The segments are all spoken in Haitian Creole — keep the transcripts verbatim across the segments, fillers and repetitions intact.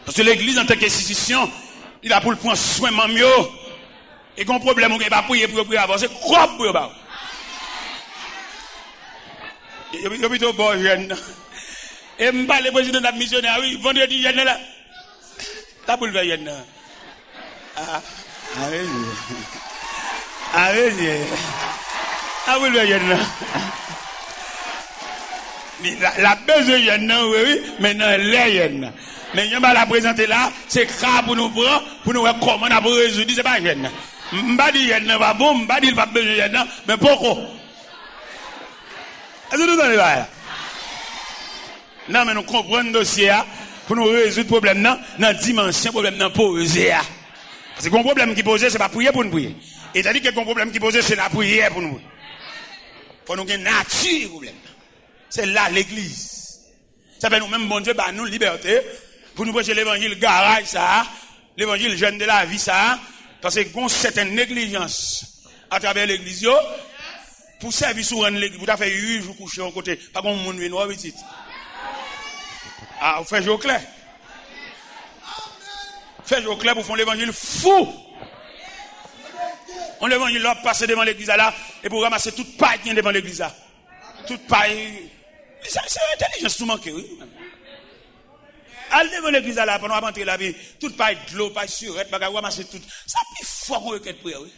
Paske legliz antanke enstitisyon, li la pou l pran swen manm yo. E gen yon pwoblèm ou gen, pa priye pou yo, priye avan, se kòb pou yo ba w. Yo, yo pito ba w jèn nan. E m pale prezidan n ap misyonè a, wi, vandredi jèn nan la. Sa pou l fè jèn nan. Ah, ah, wi. Ah, wi. Sa pou l fè jèn nan. Li, la, l ap bezwen jèn nan, wi, wi, men nan lè jèn nan. Men jan bagay la prezante la, se ka pou nou pran, pou nou wè kòman n ap rezoud li, se pa jèn nan. M, m pa di jèn nan pa bon, m pa di l p ap bezwen jèn nan, men poko. Èske nou tande bagay la? Non, men nou konprann dosye a pou nou rezoud pwoblèm nan, nan dimansyon pwoblèm nan poze a. Paske yon pwoblèm ki poze, se pa priye pou n priye. Etandike yon pwoblèm ki poze, se lapriyè pou n priye. Fò nou gen nati pwoblèm nan. Se la legliz. Sa fè nou menm Bondye ba nou libète pou nou preche levanjil garaj sa a, levanjil jèn de lavi sa a, paske gon sèten neglijans atravè legliz yo, pou sèvis ou rann legliz, pou ta fè uit jou kouche yon kote, pa gon moun vin wè w pitit. Ah, ou fè je w klè. Fè je w klè pou fè yon levanjil fou. Yon levanjil la w ap pase devan legliz la la, epi w ranmase tout pay ki gen devan legliz la. Tout pay. Sa se entèlijans nou manke, wi. Al devan legliz la, pandan w ap antre la, pi tout pay dlo, pay sirèt, bagay, ou ranmase tout. Sa pi fò ke yon rekèt priyè, wi.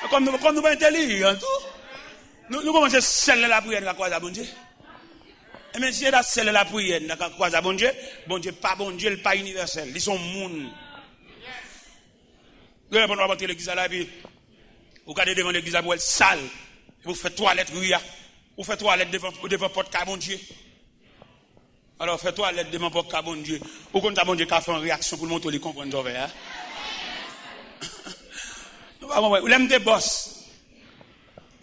Kòm nou, kòm nou pa entèlijan tou, nou, nou kòmanse sèl nan lapriyè nou ka kwaze a Bondye. Enben, si se ta sèl nan lapriyè nou ka kwaze a Bondye, Bondye pa Bondye, li pa inivèsèl, li se yon moun. Gen lè pandan w ap antre legliz la, la, epi ou gade devan legliz la, pou w wè l sal, epi ou fè twalèt ri a, ou fè twalèt devan, devan pòt kay Bondye. Alò, fè twalèt devan pòt kay Bondye. Ou konn sa Bondye ka fè yon reyaksyon pou l montre w li konprann sa w fè a? Nou pa konprann. Lè m te bòs,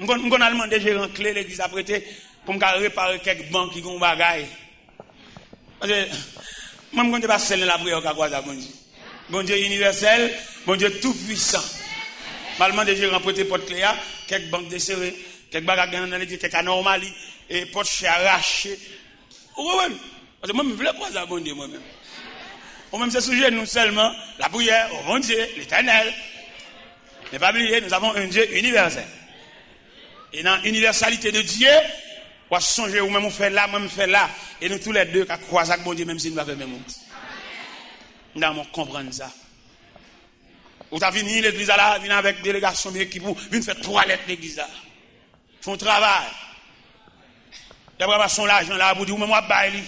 m konn, m konn al mande jeran kle legliz la prete pou m ka repare kèk ban ki gen yon bagay. Paske mwen, m konn se pa sèl nan lapriyè ou ka kwaze a Bondye. Bondye inivèsèl, Bondye toupwisan. M al mande jeran prete pòt kle a, kèk ban k desere, kèk bagay gen nan legliz, kèk anòmali, e pòt chè a rache. Ou konprann? Paske mwen, m vle kwaze a Bondye mwen menm. Ou menm se sou jenou sèlman, lapriyè, o Bondye, Letènèl. Men pa bliye, nous avons un Dieu universel. E nan inivèsalite de Dye, w ap sonje ou menm ou fè la, mwen m fè la. E nou toulède ka kwaze ak Bondye menm si nou pa fè menm wout. M ta renmen w konprann sa. Ou ta vini legliz la la, vin avèk delegasyon, vin ekip ou, vin fè twalèt legliz la. Fè yon travay. Y ap ranmase yon lajan la pou di ou menm w ap bay li.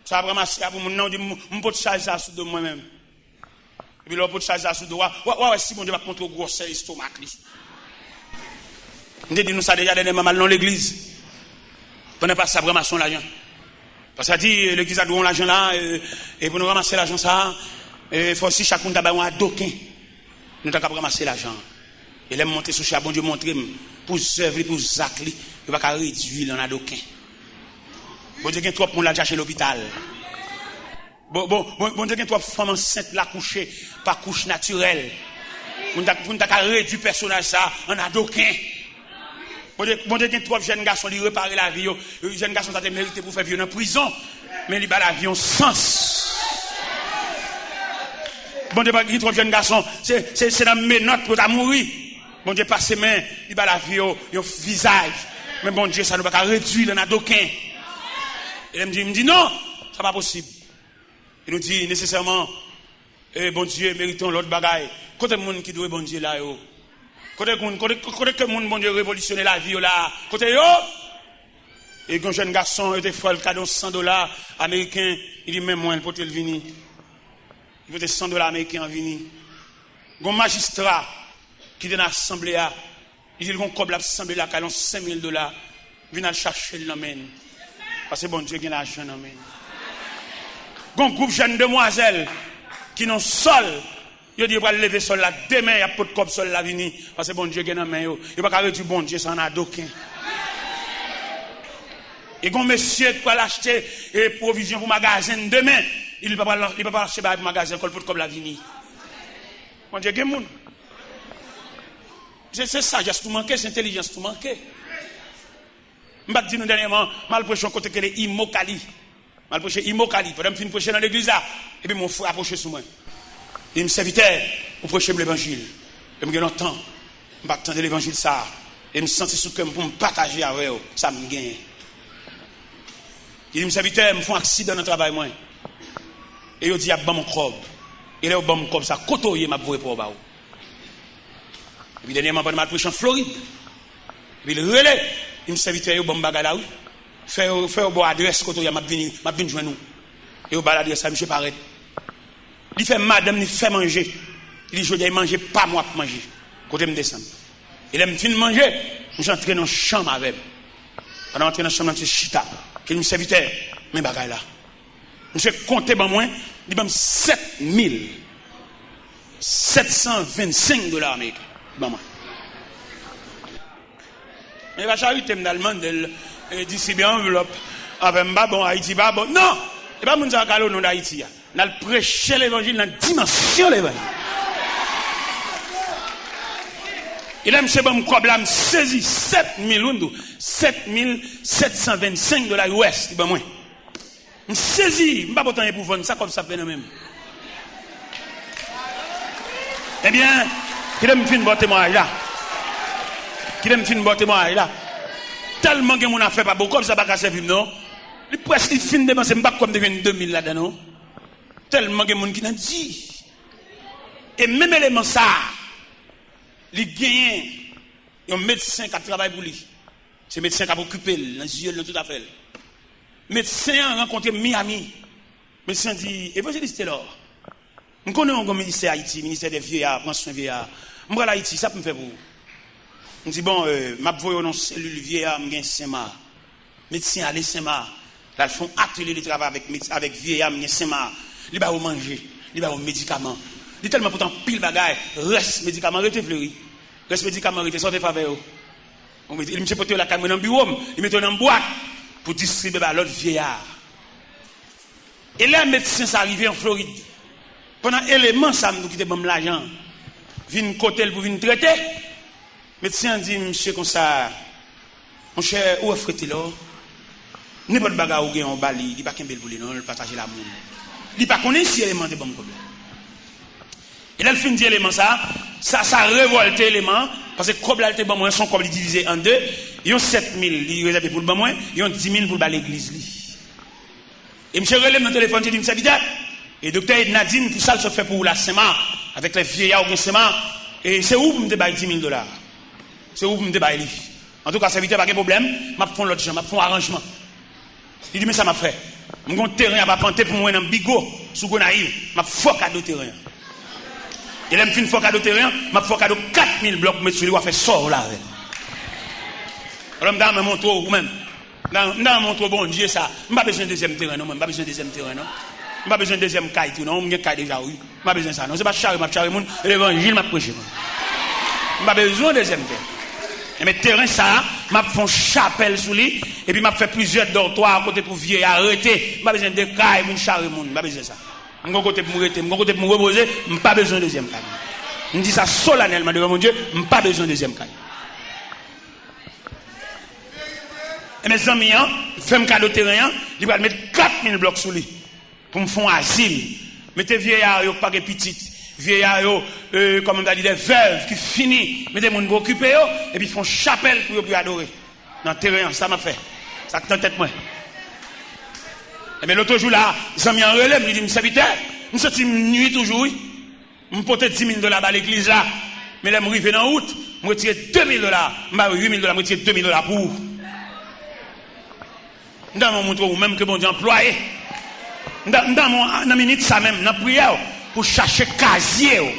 Sa ap ranmase a pou moun nan, ou di, "M, m pot chaj sa sou do m mwen menm." Epi lè w pot chaj sa sou do w, w a, w a wè si Bondye p ap montre w gwosè estomak li. M te di nou sa deja, dènyèman m al nan yon legliz. Pandan pastè ap ranmase yon lajan. Pastè a di, "Legliz la dwe yon lajan la, e, e pou nou ranmase lajan sa a, e, fò si chak moun ta bay yon adoken." Nou ta kab ranmase lajan an. E lè m monte sou chè a, Bondye montre m, pou zèv li, pou zak li, yo pa ka redui l an adoken. Bondye gen twòp moun l al chache lopital. Bon, bon, bon, Bondye gen twòp fanm ansent l akouche pa kouch natirèl. Pou n ta, pou n ta ka redui pèsonaj sa a an adoken. Bondye, Bondye gen twòp jèn gason, li repare lavi yo. Jèn gason sa te merite pou fè vi yo nan prizon, men li ba lavi yon sans. Bondye pa gen twòp jèn gason, se, se, se nan menòt yo ta mouri. Bondye pase men, li ba lavi yo yon vizaj. Men Bondye sa nou pa ka redui l an adoken. E lè m di, m di non, sa pa posib. E nou di nesesèman, e Bondye merite yon lòt bagay. Kote moun ki dwe Bondye la yo? Kote moun, kote, kote ke moun Bondye revolisyone lavi yo la? Kote yo? E gen yon jèn gason, yo te fè l kado san dola ameriken, li di, "Men mwen," l pote l vini. Li pote san dola ameriken an vini. Gen yon majistra ki te nan asanble a, li di l gen yon kòb l ap sanble lakay l, yon senk mil dola, vin al chache l nan men l. Paske Bondye gen lajan nan men l. Gen yon gwoup jèn demwazèl ki nan sòl, yo di yo pral leve sòl la demen, y ap pot kòb sòl la vini, paske Bondye gen nan men yo. Yo pa ka redui Bondye sa an adoken. E gen yon mesye ki pral achte, e, pwovizyon pou magazen l demen, li pa pral, li pa pral achte bagay pou magazen l, kò l pot kòb la vini. Bondye gen moun. Se, se sajès nou manke, se entèlijans nou manke. M pa t di nou dènyèman, m al preche yon kote ki rele Imokali. M al preche Immokalee. Pandan m fin preche nan legliz la, epi yon frè apwoche sou mwen. Li di m, "Sèvitè, ou preche m levanjil. E m gen lontan m pa t tande levanjil sa a. E m santi sou kè m pou m pataje avè w sa m genyen." Li di m, "Sèvitè, m fè yon aksidan nan travay mwen. E yo di y ap ban m yon kòb. E lè yo ban m kòb sa, kote w ye, m ap voye pa w ba ou." Epi dènyèman, pandan m al preche an Florid, epi l rele, li di m, "Sèvitè, yo ban m bagay la, wi. Fè yo, fè yo ba w adrès kote w ye a, m ap vini, m ap vin jwenn ou." E yo ba l adrès la, misye parèt. Li fè madanm li fè manje. Li di, "Jodi a, e manje pa m w ap manje." Kote m desann. E lè m fin manje, misye antre nan chanm avè m. Pandan m antre nan chanm nan, misye chita. Epi li di m, "Sèvitè, men bagay la." Misye konte ban mwen, li ban m sèt mil sèt san vennsenk dola ameriken. Li ban mwen. Men e pa charite m t al mande l, e, distribye anvlòp. Afè m pa bon, Ayiti pa bon. Non! E pa moun sa yo k al o non d Ayiti a. N al preche levanjil nan dimansyon levanjil. E lè misye ban m kòb la, m sezi, sèt mil, wi, m di w, sèt mil sèt san vennsenk dola U S li ban mwen. M sezi, m pa pot anyen pou vann, sa kòb sa ap fè nan men m? Ebyen, kite m fin ba w temwayaj la. Kite m fin ba w temwayaj la. Tèlman gen moun afè pa bon, kòb sa pa ka sèvi m non. Li prèske fin depanse, m pa kwè m te jwenn de mil ladan non. Tèlman gen moun ki nan di. E menm eleman sa a, li genyen yon medsen k ap travay pou li. Se medsen k ap okipe l nan zye l, nan tout afè l. Medsen an rankontre m Miami. Medsen an di, "Evanjelis Telor, m konnen w gen ministè Ayiti, ministè dè vyeya, pran swen vyeya. M pral Ayiti, sa pou m fè pou ou?" M di, "Bon, euh, m ap voye w nan selil vyeya m gen Senmak." Medsen ale Senmak, l al fè yon atelye de travay avèk med-, avèk vyeya m gen Senmak. Li ba yo manje, li ba yo medikaman. Li tèlman pote anpil bagay, rès medikaman rete, Fleri. Rès medikaman rete, sa w te fè avè yo? Bon, li, misye pote yo lakay mwen nan biwo m, li mete yo nan bwat pou distribye ba lòt vyeya. E lè medsen sa rive an Florid, pandan eleman sa m di w ki te ban m lajan an vin kote l pou vin trete, medsen an di misye konsa, "Monchè, ou wè frè Telor, nenpòt bagay ou gen an w ba li, li pa kenbe l pou li non, l pataje l a moun." Li pa konnen si eleman te ban m kòb la. E lè l fin di eleman sa, sa, sa revòlte eleman an, paske kòb la l te ban mwen, se yon kòb li divize an de, yon sèt mil li rezève pou l ban mwen, yon di mil pou l ba legliz li. E misye rele m nan telefòn, misye di m, "Sèvitè, e doktè Edna di m pou sa l sot fè pou ou la Senmak, avèk lè vyeya ou gen Senmak, e se ou pou m te bay di mil dola. Se ou pou m te bay li. Antouka, sèvitè, pa gen pwoblèm, m ap fè yon lòt jan, m ap fè yon aranjman." Li di, "Men sa m ap fè. M gen yon teren ap apante pou mwen nan Bigo, sou Gonayiv. M ap fè w kado teren an. E lè m fin fè w kado teren an, m ap fè w kado kat mil blòk pou met sou li, w a fè sa w vle avè l." Alò, m ta renmen montre w, ou menm. M ta, m ta renmen montre w Bondye sa. M pa bezwen dezyèm teren, non, mwen. M pa bezwen dezyèm teren, non. M pa bezwen dezyèm kay tou, non. M gen kay deja, wi. M pa bezwen sa, non. Se pa chare m ap chare moun, e levanjil m ap preche, mwen. M pa bezwen dezyèm tè. Enben, teren sa a, m ap fè yon chapèl sou li, epi m ap fè plizyè dòtwa kote pou vye a rete. M pa bezwen de kay pou m chare moun, m pa bezwen sa. M gon kote pou m rete, m gon kote pou m repoze, m pa bezwen dezyèm kay. M di sa solanèlman devan Bondye, m pa bezwen dezyèm kay. Enben, zanmi an fè m kado teren an, li pral met kat mil blòk sou li. Pou m fè yon azil. Mete vyeya yo k pa gen pitit, vyeya yo, euh, kòman m ta di, de vèv ki fini, mete moun pou okipe yo, epi fè yon chapèl pou yo, pou yo adore. Nan teren an, sa m ap fè. Sa k nan tèt mwen. Enben, lòt jou la, zanmi an rele m, li di m, "Sèvitè, m santi m nwi toujou, wi. M pote di mil dola ba legliz la, men lè m rive nan wout, m retire de mil dola, m ba yo uit mil dola, m retire de mil dola pou ou." M ta renmen montre w, ou menm ke Bondye anplwaye. M ta, m ta renmen w, nan minit sa menm, nan priyè w, pou chache kazye w.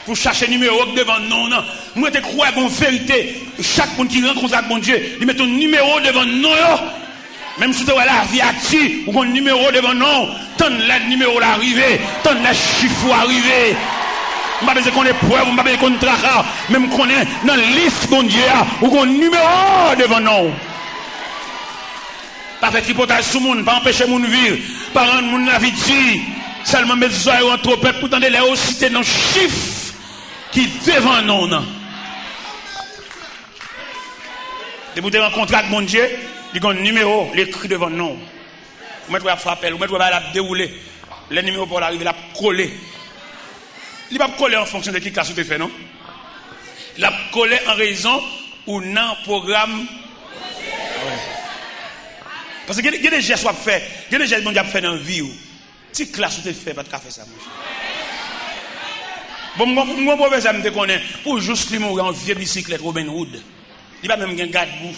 Pou chache nimewo k devan non w nan. M rete kwè gon verite. Chak moun ki rankontre ak Bondye, li mete yon nimewo devan non yo. Menm si w te wè lavi a di, ou gon nimewo devan non w. Tann lè nimewo la rive, tann lè chif ou a rive. M pa bezwen konn eprèv, m pa bezwen konn traka, men m konnen nan lis Bondye a, ou gon nimewo devan non w. Pa fè tripotay sou moun, pa anpeche moun viv, pa rann moun lavi di. Sèlman met zòrèy ou an twopèt pou tande lè yo site nan chif ki devan non w nan. Depi w te rankontre ak Bondye, li gon nimewo, li ekri devan non w. Ou mèt wè ap fè apèl, ou mèt wè bagay la ap dewoule. Lè nimewo pa w la rive, l ap kole. Li p ap kole an fonksyon de ki klas ou te fè, non. L ap kole an rezon ou nan pwogram. Paske gen, gen de jès w ap fè, gen de jès Bondye ap fè nan vi w. Ti klas ou te fè pa t ka fè sa, monchè. Bon, m gon, m gon pwofesè m te konnen, pou jous li mouri, yon vye bisiklèt Robin Hood. Li pa menm gen gadbou.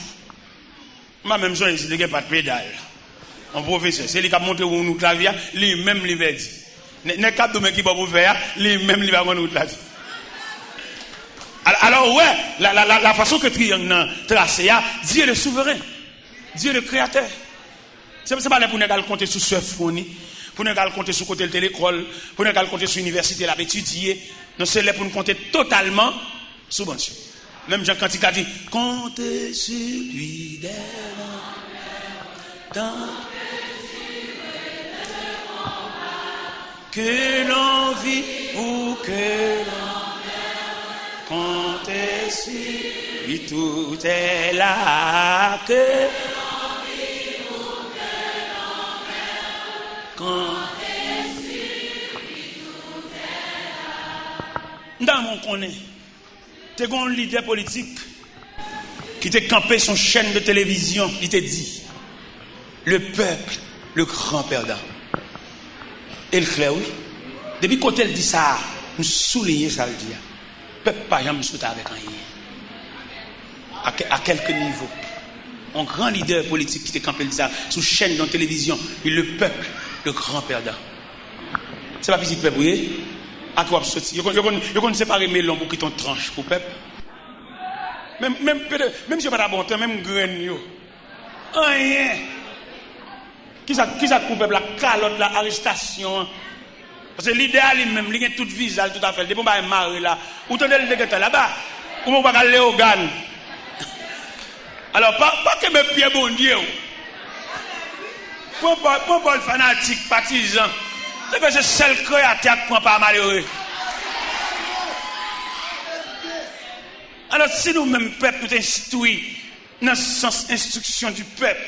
M pa menm sonje si li gen pat pedal. Yon pwofesè, se li k ap montre w wout lavi a, li menm li pèdi. Nè-, nèg k ap di w men ki bò pou w fè a, li menm li pa konn wout lavi. Al-, alò, ou wè, la, la, la, la façon que triangle nan trase a, Dieu le souverain, Dieu le créateur. Se, se pa lè pou nèg al konte sou sè Fwoni, pou nèg al konte sou kote l te lekòl, pou nèg al konte sou inivèsite l ap etidye. Non, se lè pou n konte totalman sou Bondye. Menm jan kantik la di, comptez sur lui dès lendemains, tant que l'on vit ou que l'on meurt, comptez sur lui tout est là, que l'on vive ou que l'on meure, comptez sur lui tout est là. M ta renmen w konnen, te gen yon lidè politik ki te kanpe sou yon chèn de televizyon, li te di, le peuple, le grand perdant. E l klè, wi. Depi kote l di sa a, m souliye sa l di a. Pèp pa janm sot avèk anyen. A kè-, a kèlke nivo. Yon gran lidè politik ki te kanpe l di sa sou chèn de yon televizyon, li, le peuple, le grand perdant. Se pa pitit pèp ou ye? A ki w ap soti? Yo konn, yo konn, yo konn separe melon pou kite yon tranch pou pèp. Menm, menm, pete-, menm si yo pa ta bon tan, menm grenn yo. Anyen. Kisa, kisa k pou pèp la? Kalòt la, arestasyon an. Paske lidè a li menm, li gen tout viza l, tout afè l. Depi yon bagay mare la, ou tande l te gentan laba. Ou menm ou pa ka al Leyogàn. Alò, pa, pa kenbe pye Bondye w. Pran pa, pran pa w fanatik, patizan. Se ke se sèl Kreyatè a k pran pa malere. Alò, si nou menm pèp, nou te enstwi nan sans instruction du peuple,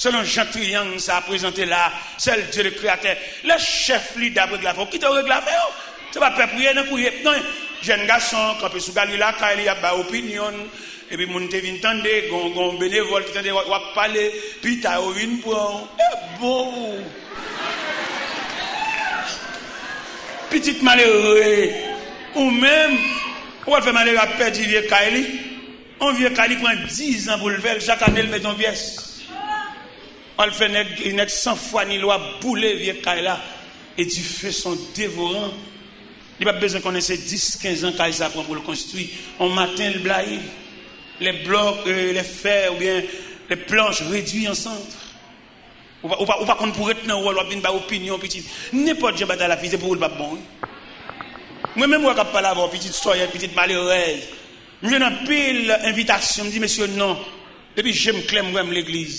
selon jan triyang sa a prezante la, sèl Dye le Kreyatè, lè chèf lidè ap regle afè w, kite yo regle afè yo. Se pa pèp ou ye nan kou ye. Non, jèn gason kanpe sou galri lakay li, ap bay opinyon l, epi moun te vin tande, gon, gon benevòl ki tande w ap pale, pita yo vin pran w. E bon! Pitit malere, ou menm, ou pral fè malere ap pèdi vye kay li. Yon vye kay, li pran dizan pou l fè l, chak ane l mete yon pyès. Al fè nèg, nèg san fwa ni lwa boule vye kay la. Et du feu sont dévorants. Li p ap bezwen konnen se dis, kenz an kay sa pran pou l konstwi. On maten, l blayi. Les blocs, euh, les fers oubyen les planches réduits en cendres. Ou pa, ou pa, ou pa konn pou ret nan wòl, w ap vin bay opinyon, pitit. Nenpòt jan batay la fini, se pou ou l p ap bon, wi. Mwen menm wè k ap pale avè w, pitit sòyè, pitit malerèz. M jwenn anpil envitasyon, m di, mesye, non. Depi je m klè, m wè m legliz.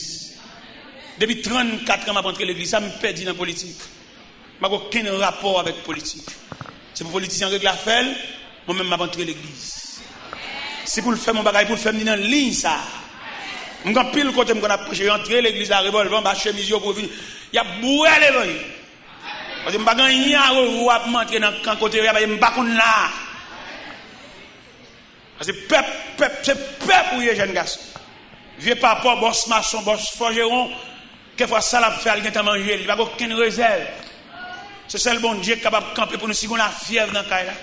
Depi trannkat an, m ap antre legliz. Sa m pèdi nan politik. M pa gen okenn rapò avèk politik. Se pou politisyen an regle afè l, mwen menm m ap antre legliz. Si pou l fè m yon bagay, pou l fè m li nan liy sa a. M gen anpil kote m konn ap preche, yo antre legliz la, revòlvè anba chemiz yo pou yo vin, y ap bwè levanjil. Paske m pa gen anyen a revwa pou m antre nan kan kote yo ye a, paske m pa konn la. Paske pèp, pèp, se pèp ou ye, jèn gason. Vye papa w, bòs mason, bòs fòjewon, kèfwa sa l ap fè a, l gentan manje l, li pa gen okenn rezèv. Se sèl Bondye k kapab kanpe pou nou si gon lafyèv nan kay la.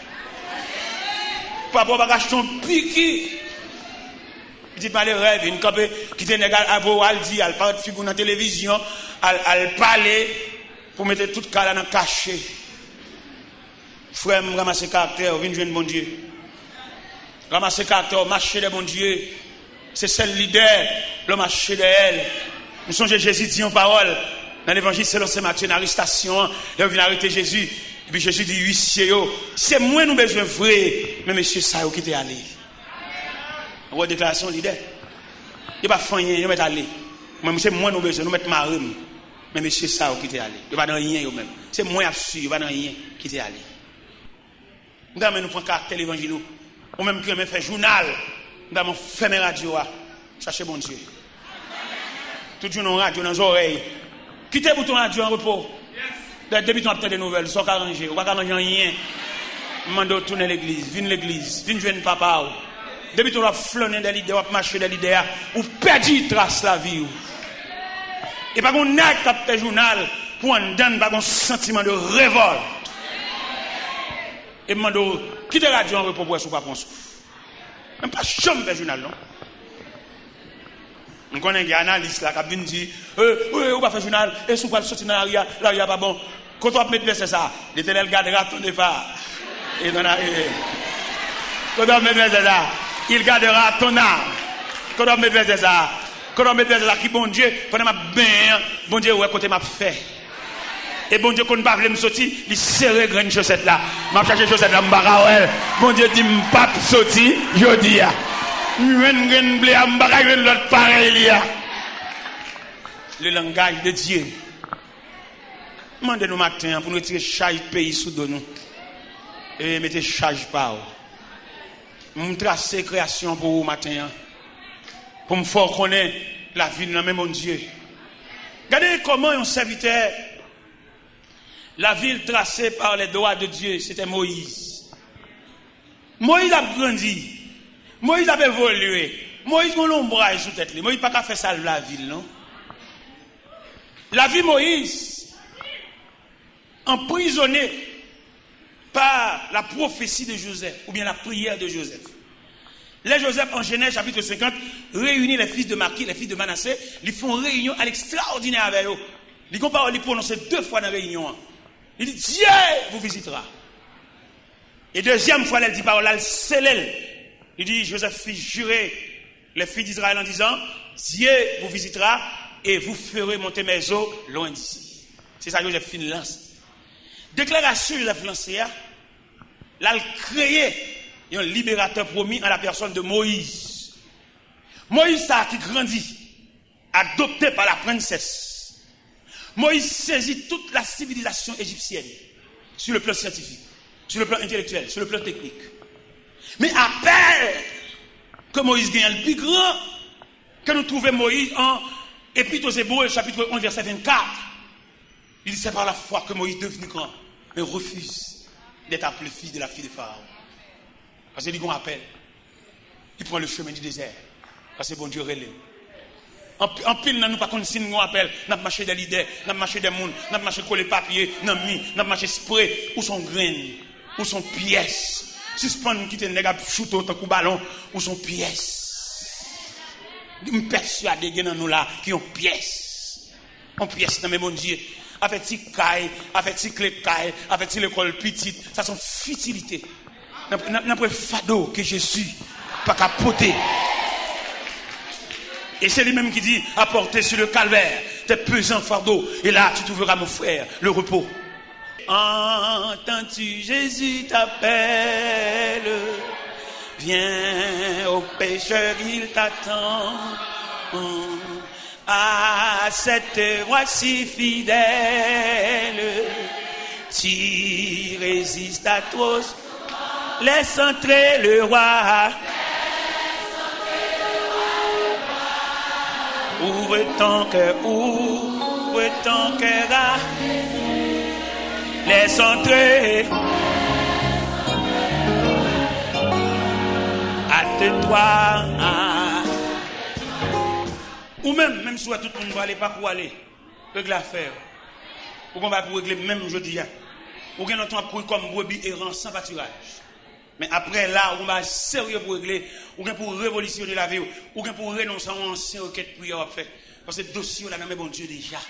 Papa w pa ka achte yon piki. Pitit malerèz, vin kanpe, kite nèg al, al voye w al di, al parèt figi w nan televizyon, al, al pale, pou mete tout kay la nan kache. Frè m, ranmase karaktè w, vin jwenn Bondye. Ranmase karaktè w, mache dèyè Bondye. Se sèl lidè lè w mache dèyè l. M sonje Jezi di yon pawòl nan Levanjil selon Sen Matye, nan arestasyon an, lè yo vin arete Jezi. Epi Jezi di uisye yo, se mwen nou bezwen vre, men mesye sa yo kite ale. Ou wè deklarasyon lidè. Yo pa fè anyen, yo mèt ale. Mwen, se mwen nou bezwen, nou mèt mare m. Men mesye sa yo kite ale. Yo pa nan anyen yo menm. Se mwen y ap swiv, yo pa nan anyen. Kite ale. M ta renmen nou pran karaktè levanjil ou. Ou menm ki renmen fè jounal, m ta renmen w fèmen radyo a. Chache Bondye. Tout jounen yon radyo nan zòrèy. Kite bouton radyo an repo. Dayè, depi tan w ap tande nouvèl, sa w ka ranje, ou pa ka ranje anyen. M mande w tounen legliz, vin legliz, vin jwenn papa w. Depi tan w ap flannen dèyè lidè, w ap mache dèyè lidè a, ou pèdi tras lavi w. E pa gen nèg k ap fè jounal pou anndan n pa gen santiman de revòlt. E m mande w, kite radyo an repo pou wè si w pa pran souf. Men pa janm fè jounal, non. M konnen gen analis la k ap vin di, e, e, ou pa fè jounal, e si w pral soti nan lari a, lari a pa bon. Kote w ap met vèsè sa a? L'Éternel gardera ton départ et ton arrivée. Kote w ap met vèsè sa a? Il gardera ton âme. Kote w ap met vèsè sa a? Kote w ap met vèsè sa a? Ki Bondye, pandan m ap benyen an, Bondye wè kote m ap fè. E Bondye konn pa vle m soti, li sere grenn chosèt la. M ap chache chosèt la, m pa ka wè l. Bondye di m p ap soti jodi a. M jwenn grenn ble a, m pa ka jwenn lòt parèy li a. Le langage de Dieu. M mande nou maten an pou nou retire chaj peyi sou do nou. E mete chaj pa w. M trase kreyasyon pou ou maten an. Pou m fè w konnen lavi n nan men Bondye. Gade kòman yon sèvitè, la vie tracée par les doigts de Dieu, c'était Moïse. Moyiz ap grandi. Moyiz ap evolye. Moyiz gen lonbraj sou tèt li. Moyiz pa ka fè sa l vle a vi l, non. Lavi Moyiz anprizone pa la pwofesi de Jozèf, oubyen lapriyè de Jozèf. Lè Jozèf, an Jenèz chapit senkant, reyini les fils de Makir, les fils de Manassé, li fè yon reyinyon a lekstraòdinè avè yo. Li gen yon pawòl li pwononse de fwa nan reyinyon an. Li di, Dieu vous visitera. E dezyèm fwa, lè l di pawòl la, l sele l. Li di, Joseph fit jurer les fils d'Israël en disant, Dieu vous visitera et vous ferez monter mes os loin d'ici. Se sa Joseph fin lanse. Deklarasyon Joseph lanse a, l al kreye yon liberatè pwomi an la pèsòn de Moyiz. Moyiz sa a ki grandi, adopté par la princesse. Moïse saisit toute la civilisation égyptienne, sur le plan scientifique, sur le plan intellectuel, sur le plan technique. Men apèl ke Moyiz genyen an pi gran ke nou twouve Moyiz an Epit aux Hébreux, chapitre onze, verset vingt-quatre. Il dit, c'est par la foi que Moïse, devenu grand, mais refuse d'être appelé fils de la fille de Pharaon. Paske li gen yon apèl. Li pran le chemin du désert. Paske Bondye rele l. Anp- Anpil nan nou pa konn si n gen yon apèl. N ap mache dèyè lidè, n ap mache dèyè moun, n ap mache kole papye nan mi, n ap mache spre. Ou se yon grenn, ou se yon pyès. Sispann kite nèg ap choute w tankou balon. Ou se yon pyès. M pèswade gen nan nou la ki yon pyès. Yon pyès nan men Bondye. Afè ti kay, afè ti kle kay, afè ti lekòl pitit, sa se yon fitilite. Nan, nan, nan pwen fado ke Jezi pa ka pote. Et c'est lui-même qui dit, apportez sur le calvaire tes pesants fardeaux, et là tu trouveras, mon frère, le repos. Entends-tu, Jésus t'appelle, viens, au pécheur, il t'attend. À cette voix si fidèle, tu résistes à trop. Laisse entrer le roi. Ouvre ton cœur, ouvre ton cœur à. Laisse entrer. Hâte-toi. Ou menm, menm si w wè tout moun prale, pa kou ale. Regle afè w. Ou gen bagay pou regle menm jodi a. Ou gen lontan w ap kouri kòm brebi eran san patiraj. Men apre la, ou gen bagay serye pou regle. Ou gen pou revolisyone lavi w. Ou gen pou renonse a yon ansyen rekèt priyè w ap fè. Paske dosye w la nan men Bondye deja.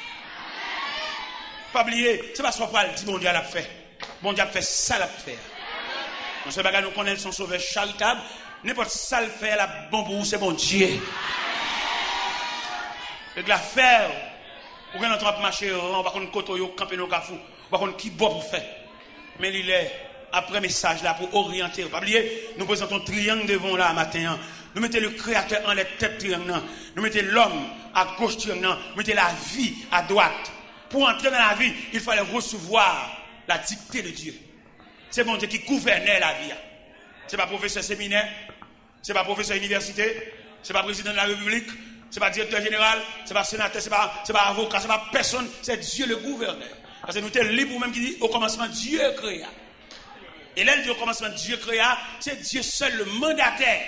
Pa bliye, se pa sa w pral di Bondye a l ap fè. Bondye ap fè sa l ap fè a. Yon sèl bagay nou konnen, l se yon sovè charitab. Nenpòt sa l fè a, l ap bon pou ou, se Bondye. Regle afè w. Ou gen lontan w ap mache eran, ou pa konn kote w ye, w kanpe nan yon kafou, ou pa konn ki bò pou w fè. Men li lè, apre mesaj la, pou oryante w. Pa bliye, nou prezante yon triyang devan w la maten an. Nou mete le Créateur anlè tèt triyang nan. Nou mete l'homme à gauche triyang nan. Nou mete la vie à droite. Pour entrer dans la vie, il fallait recevoir la dictée de Dieu. Se Bondye ki gouvènè lavi a. Se pa pwofesè seminè, se pa pwofesè inivèsite, se pa prezidan de la repiblik, Se pa direktè jeneral, se pa senatè, se pa, se pa avoka, se pa pèsonn, se Dieu le gouverneur. Paske nou te li pou menm ki di, au commencement, Dieu créa. E lè l di au commencement, Dieu créa, se Dieu seul le mandataire.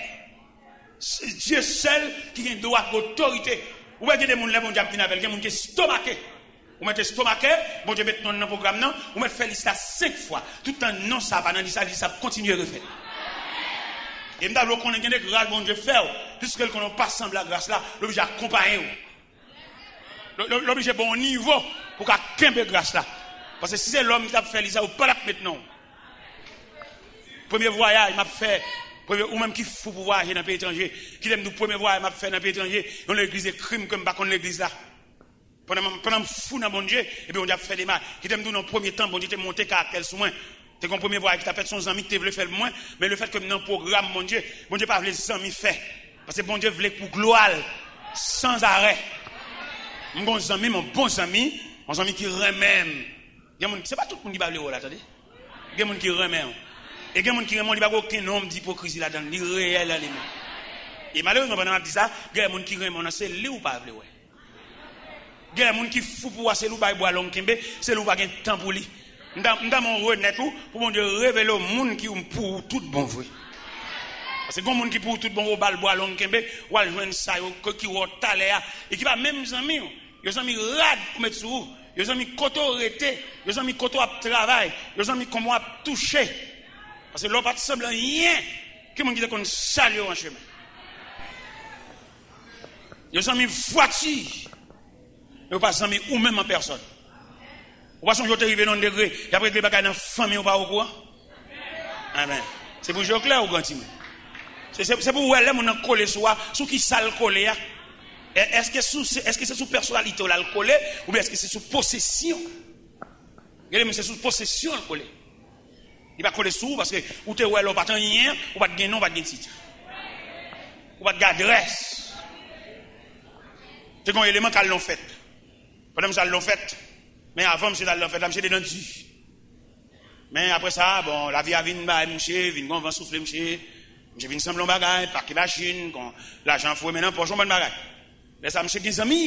Se Dieu seul ki gen dwa, otorite. Ou wè gen de moun lè Bondye ap vin avè l, gen moun ki estomake. Ou mèt estomake, Bondye met non nan pwogram nan, ou mèt fè lis la senk fwa. Toutan non sa pa nan lis la, lis la ap kontinye refèt. E m ta vle w konnen gen de gras Bondye fè w, piske l konnen w pa sanble ak gras la, l oblije akonpaye w. L, l, l oblije ba w nivo pou w ka kenbe gras la. Paske si se lòm ki t ap fè lis la, ou pa t ap met non. Premye vwayaj m ap fè, premye, ou menm ki fou pou vwayaje nan peyi etranje, kite m di w premye vwayaj m ap fè nan peyi etranje, yon legliz ekri m ke m pa konn legliz la. Pandan m, pandan m fou nan Bondye, epi Bondye ap fè demach. Kite m di w nan premye tan, Bondye te monte karaktè l sou mwen. Te gen yon premye vwayaj ki t ap fèt, se yon zanmi ki te vle fè l pou mwen, men lefètke m nan pwogram Bondye, Bondye pa vle zanmi fè. Paske Bondye vle pou glwa l, sanzarè. M gen yon zanmi, yon bon zanmi, yon zanmi ki renmen m. Gen moun, se pa tout moun ki pa vle wè w la, tande. Gen moun ki renmen w. E gen moun ki renmen w, li pa gen okenn onm de ipokrizi ladan l, li reyèl nan li menm. E malerezman, pandan m ap di sa, gen moun ki renmen w nan, se li w pa vle wè. Gen moun ki fou pou w, se li w bay bwa long kenbe, se li w pa gen tan pou li. M ta, m ta renmen w renèt ou, pou Bondye revele w moun ki pou ou tout bon vre. Paske gen moun ki pou ou tout bon vre, ou ba l bwa long kenbe, w al jwenn sa yo, ki, ki wè w talè a, e ki pa menm zanmi w. Yo zanmi rad ou met sou ou. Yo zanmi kote w rete. Yo zanmi kote w ap travay. Yo zanmi kòman w ap touche. Paske lè w pa t sanble anyen, ki moun ki te konn salye w an chemen? Yo zanmi vwati. Yo pa zanmi ou menm an pèsòn. Ou pa sonje w te rive nan yon degre, y ap regle bagay nan fanmi w pa okouran? Amen. Se pou je w klè ou gran timoun. Se, se, se pou w wè lè moun nan kole sou a, sou ki sa l kole a. E, èske sou, se, èske se sou pèsonalite w la l kole, oubyen èske se sou posesyon? Gen de moun se sou posesyon l kole. Li pa kole sou ou paske ou te wè lè w pa t anyen, ou pa t gen non, ou pa t gen tit. Ou pa t gen adrès. Te gen yon eleman k al nan yon fèt. Pandan misye al nan yon fèt, men avan misye t al nan fèt la, misye te nan di. Men apre sa, bon, lavi a vin bay misye, vin gon van soufle misye, misye vin sanble yon bagay, pake machin, gon lajan foure men nan pòch, yon bann bagay. Lè sa, misye gen zanmi.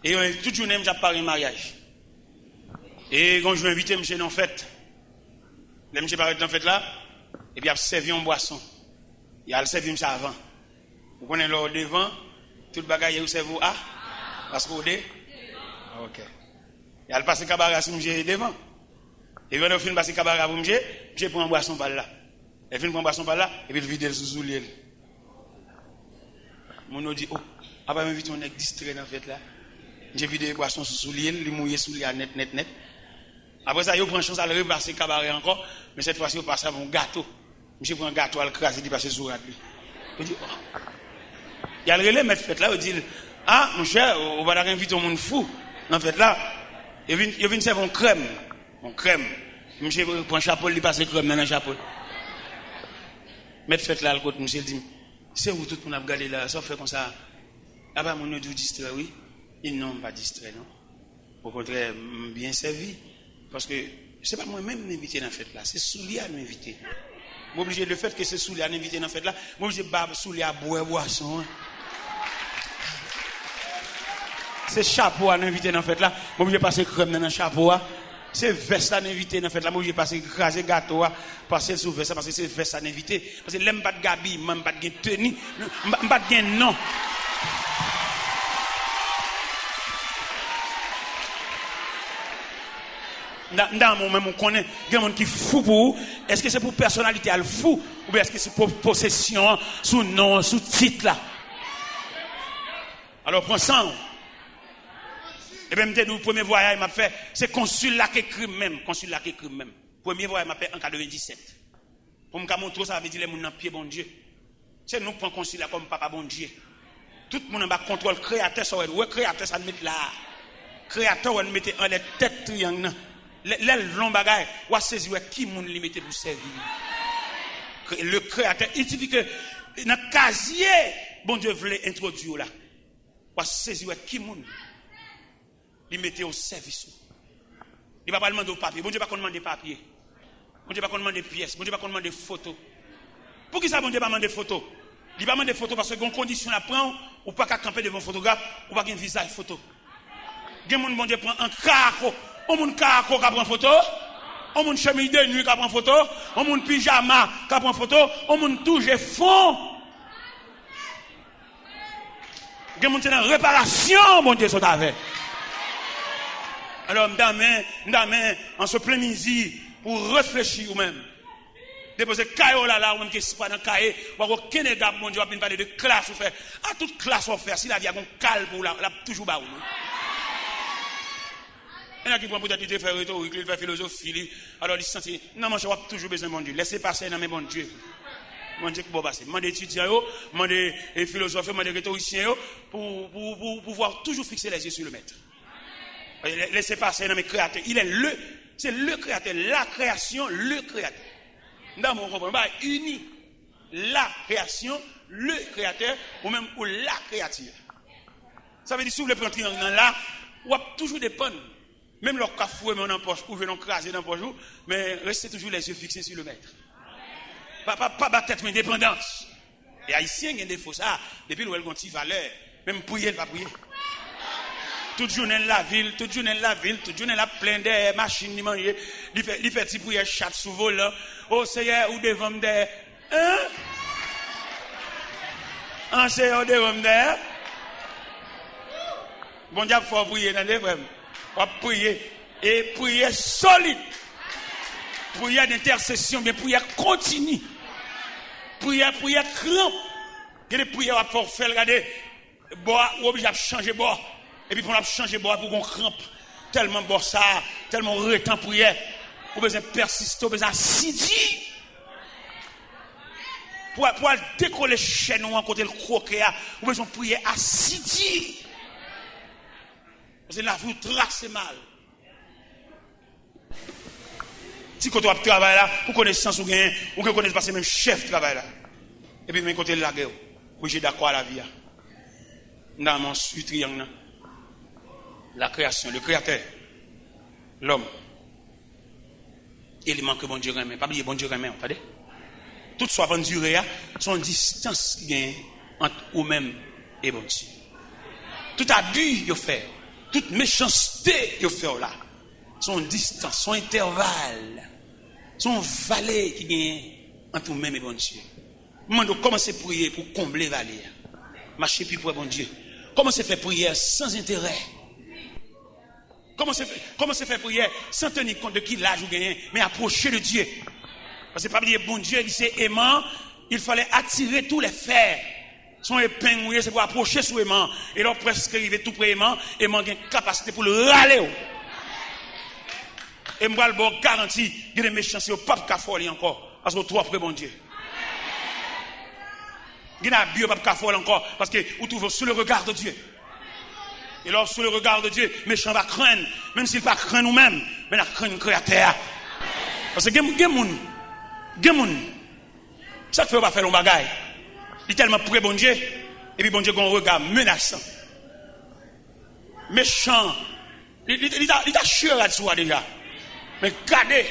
E yo, tout jounen, misye ap pare maryaj. E gon jou envite misye nan fèt. Lè misye parèt nan fèt la, epi ap sèvi yon bwason. Y al sèvi misye avan. Ou konnen lè w devan, tout bagay yo sèvi w a? Paske w de? Ok. Y al pase kabare a sou misye devan. Epi pandan yo fin pase kabare a pou misye, misye pran bwason pa l la. Lè l fin pran bwason pa l la, epi l vide l sou soulye l. Moun yo di, o, apa yo envite yon nèg distrè nan fèt la. Misye vide bwason sou soulye l, li mouye soulye a nèt, nèt, nèt. Apre sa, yo pran chans al repase kabare ankò, men sèt fwa si yo pase avè yon gato. Misye pran gato a, l kraze, li pase sou rad li. Yo di, o. Y al rele mèt fèt la, yo di l, a, monchè, ou, ou pa ta ka envite yon moun fou nan fèt la. Yo vin, yo vin sèvi yon krèm. Yon krèm. Misye pran chapo l, li pase krèm nan nan chapo l. Mèt fèt la al kot misye, l di, se ou tout moun ap gade la, sa w fè konsa? Apa moun yo di w distrè, wi. Li di, non, m pa distrè, non. Okontrè, m byen sèvi. Paske se pa mwen menm m envite nan fèt la, se soulye a m envite. M oblije, lefètke se soulye a n envite nan fèt la, m oblije ba soulye a bwè bwason an. Se chapo a n envite nan fèt la, m oblije pase krèm nan nan chapo a. Se vès la n envite nan fèt la, m oblije pase kraze gato a, pase l sou vès la, paske se vès la n envite. Paske lè m pa t gen abiman, m pa t gen teni, m pa, m pa t gen non. M ta, m ta renmen w menm ou konnen, gen moun ki fou pou ou. Èske se pou pèsonalite a l fou, oubyen èske se pou posesyon an, sou non an, sou tit la? Alò, pran san w. Ebyen, m te di w, premye vwayaj m ap fè, se konsil la k ekri m menm, konsil la k ekri m menm. Premye vwayaj m ap fè an katrevenndisèt. Pou m ka montre w sa vle di lè moun nan pye Bondye. Se nou k pran konsil la kòm papa Bondye. Tout moun anba kontwòl Kreyatè sa w wè, wè Kreyatè sa n met la a. Kreyatè w wè n mete anlè tèt triyang nan. Lè, lè l vle yon bagay, w a sezi wè ki moun li mete pou sèvi li. Kre-, le Kreyatè, il sifi ke nan kazye Bondye vle entwodui w la, w a sezi wè ki moun li mete o sèvis ou. Li pa pral mande w papye. Bondye pa konn mande papye. Bondye pa konn mande pyès. Bondye pa konn mande foto. Poukisa Bondye pa mande foto? Li pa mande foto paske gen yon kondisyon l ap pran w Ou pa ka kanpe devan fotograf, ou pa gen vizaj foto. Gen moun Bondye pran an karako. On moun karako ka pran foto. On moun chemiz de nwi ka pran foto. On moun pijama ka pran foto. On moun tou je fon. Gen moun se nan reparasyon Bondye sot avè. Alò, m ta renmen, m ta renmen, an se plen mizi, pou reflechi ou menm. Depoze kaye w la, la, ou menm ki espwa nan kaye, ou pa gen okenn ega pou Bondye, w ap vin pale de klas ou fè. A tout klas w ap fè, si lavi a gon kal pou ou la, l ap toujou ba ou, non? Gen nèg ki pran poutèt li te fè retorik li, li fè filozofi li, alò li santi, non, monchè, w ap toujou bezwen Bondye. Lèse pase nan men Bondye. Bondye ki ba w pase. Mande etidyan yo, mande, e, filozòf yo, mande retorisyen yo, pou, pou, pou, pou w toujou fikse les yeux sur le Maître. Lè-, lese pase nan men Kreyatè. Il est le, c'est le Créateur, la création, le Créateur. M ta renmen w konprann, ba ini la création, le Créateur, ou menm ou la créature. Sa vle di, si w vle pran triyang nan la, w ap toujou depann. Menm lè w ka foure men w nan pòch, ou jwenn yon kraze nan pòch ou, men reste toujours les yeux fixés sur le Maître. Pa, pa, pa ba tèt ou endepandans. E Ayisyen gen defo sa, depi l wè l gon ti valè, menm priye, l pa priye. Tout jounen l lavil, tout jounen l lavil, tout jounen l ap plenn dèyè machin li manje, li fè, li fè ti priyè chat sou volan. O Seyè, ou devan m dèyè. Hein? An Seyè, ou devan m dèyè. Bondye ap fè w priye, tande, frè m. W ap priye. E priye solid. Priyè dentèsesyon, byen priyè kontini. Priyè, priyè kranp. Gen de priyè w ap fè, w fè l, gade. Bò a, ou oblije ap chanje bò. Epi pandan w ap chanje bò a, pou gon kranp. Tèlman bò sa, tèlman w rete an priyè. Ou bezwen pèsiste, ou bezwen asidi. Pou, pou al dekole chèn ou an kote l kwoke a, ou bezwen priye asidi. Paske lavi w trase mal. Ti kote w ap travay la, pou konesans ou genyen, ou gen konesans pase menm chèf travay la. Epi men kote l lage w. Oblije dakò a lavi a. M ta renmen w swiv triyang nan. La création, le créateur, l'homme. Eleman ke Bondye renmen. Pa bliye, Bondye renmen w, tande. Tout sa w ap andire a, se yon distans ki genyen ant ou menm e Bondye. Tout abi yo fè, tout mechanste yo fè w la, se yon distans, se yon entèval, se yon vale ki genyen ant ou menm e Bondye. M mande w kòmanse priye pou konble vale a. Mache pi pre Bondye. Kòmanse fè priyè san enterè. Kòmanse fè, kòmanse fè priyè san teni kont de ki laj ou genyen, men apwoche de Dye. Paske pa bliye, Bondye, li se eman, il fallait attirer tous les fers. Se yon epeng ou ye, se pou apwoche sou eman. E lè w prèske rive tou pre eman, eman gen kapasite pou l rale w. E m pral ba w garanti, gen de mechanste yo p ap ka fè w li ankò, paske w twò pre Bondye. Gen abi yo p ap ka fè w l ankò, paske ou twouve w sou le regard de Dye. E lè w sou le regard de Dye, mechan va krenn, menm si l pa krenn ou menm, men l ap krenn Kreyatè a. Paske gen, gen moun, gen moun, sa k fè yo pa fè l yon bagay? Li tèlman pre Bondye, epi Bondye gen yon rega menasan. Mechan, li, li, li ta, li ta chire rad sou a deja. Men gade,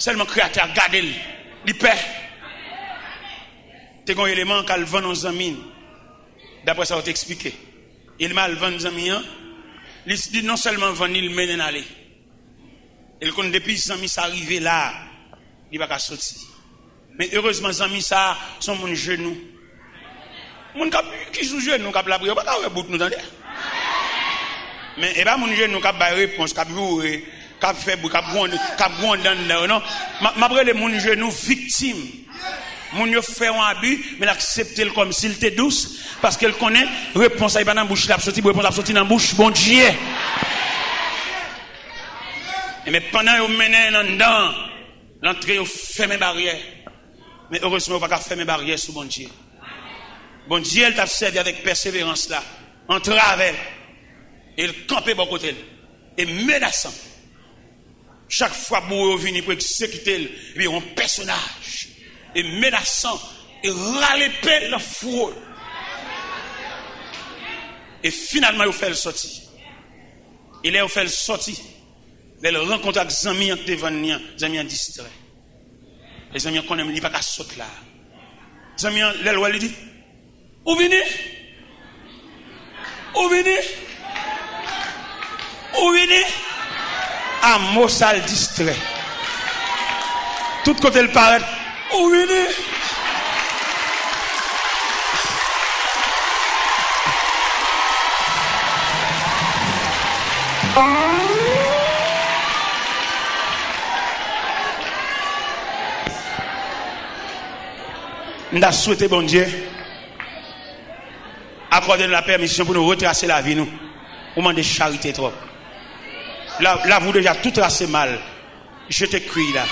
sèlman Kreyatè a gade l, li pè. Te gen yon eleman k al vann yon zanmi, daprè sa yo te eksplike. Eleman al vann zanmi an, li, li non sèlman vann li, li mennen l ale. E l konn depi zanmi sa rive la, li pa ka soti. Men erezman, zanmi sa a se yon moun jenou. Moun k ap, ki sou jenou, k ap lapriyè, ou pa ka wè bout nou, tande. Men e pa moun jenou k ap bay repons, k ap joure, k ap fè bri, k ap gwonde, k ap gwonde anndan yo, non. M ap, m ap rele moun jenou viktim. Moun yo fè yon abi, men l aksepte l kòmsi l te dous, paske l konnen repons la, e pa nan bouch li ap soti, repons la ap soti nan bouch Bondye. E men pandan yo mennen l anndan, l antre, yo fèmen baryè. Men erezman, yo pa ka fèmen baryè sou Bondye. Bondye, l t ap sèvi avèk pèseverans la, antrave l, e l kanpe bò kote l, e menasan. Chak fwa bouwo yo vini pou egzekite l, epi yon pèsonaj, e menasan, e rale epe l nan fouwo l. E finalman, yo fè l sòti. E lè yo fè l sòti, lè l rankontre ak zanmi an ki te vann li an, zanmi an distrè. E zanmi an konnen li pa ka sot la. Zanmi an, lè l wè l, li di, "Ou vini?" Ou vini? Ou vini? A mo sa l distrè. Tout kote l parèt, ou vini? M ta swete Bondye akòde n lapèmisyon pou nou retrase lavi nou. Ou mande charite twòp. La, lavi w deja tou trase mal. Jete kwi la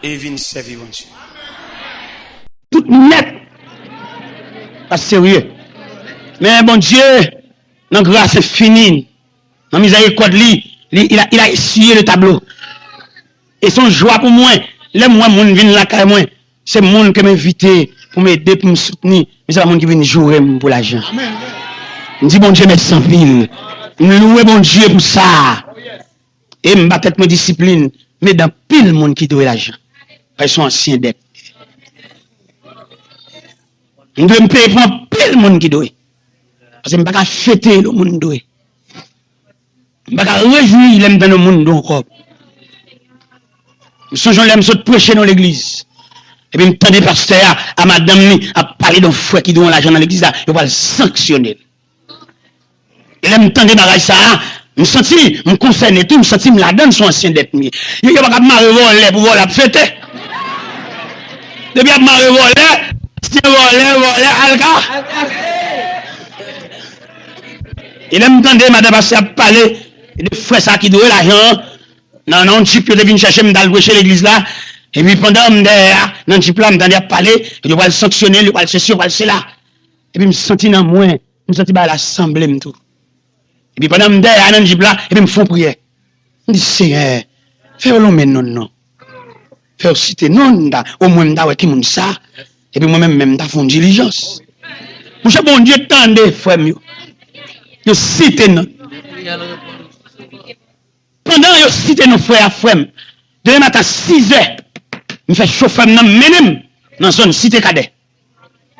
e vin sèvi Bondye. Tout nèt. Pa serye. Men Bondye, nan gras enfini, nan mizèrikòd li, li, il a, il a essuyé le tableau. E se yon jwa pou mwen, lè m wè moun vin lakay mwen, se moun ke m envite pou m ede, pou m soutni, men se pa moun ki vin joure m pou lajan. M di Bondye mèsi anpil. M lwe Bondye pou sa. E m ba tèt mwen disiplin, m ede anpil moun ki dwe lajan. Paske se yon ansyen dèt. M dwe m peye pou anpil moun ki dwe. Paske m pa ka fete lè yon moun dwe. M pa ka rejwi lè m tande yon moun dwe yon kòb. M sonje yon lè m sot preche nan yon legliz. Epi m tande pastè a, a madanm li, ap pale de yon frè ki dwe yon lajan nan legliz la, yo pral sanksyone l. E lè m tande bagay sa a, m santi m konsène tou, m santi m ladan l, se yon ansyen dèt m ye. Yo, yo pa ka mare vòlè pou vòlè ap fete. Depi ap mare vòlè, ansyen vòlè, vòlè, alka. E lè m tande madan pastè ap pale de frè sa ki dwe lajan an, nan, nan yon djip yo te vin chèche m, m t al preche legliz la. Epi pandan m dèyè a, nan djip la, m tande y ap pale, yo pral sanksyone l, yo pral sesi, yo pral sela. Epi m santi nan mwen, m santi bagay la sanble m tou. Epi pandan m dèyè a nan djip la, epi m fè yon priyè. M di, Seyè, fè yo lonmen non l non. Fè yo site non l, m ta, omwen m ta wè ki moun sa. Epi mwen menm, menm m ta fè yon dilijans. Monchè, Bondye tande, frè m yo. Yo site non l. Pandan yo site non frè a, frè m, demen maten sizè, m fè chofè m nan mennen m nan zòn Site Kadè.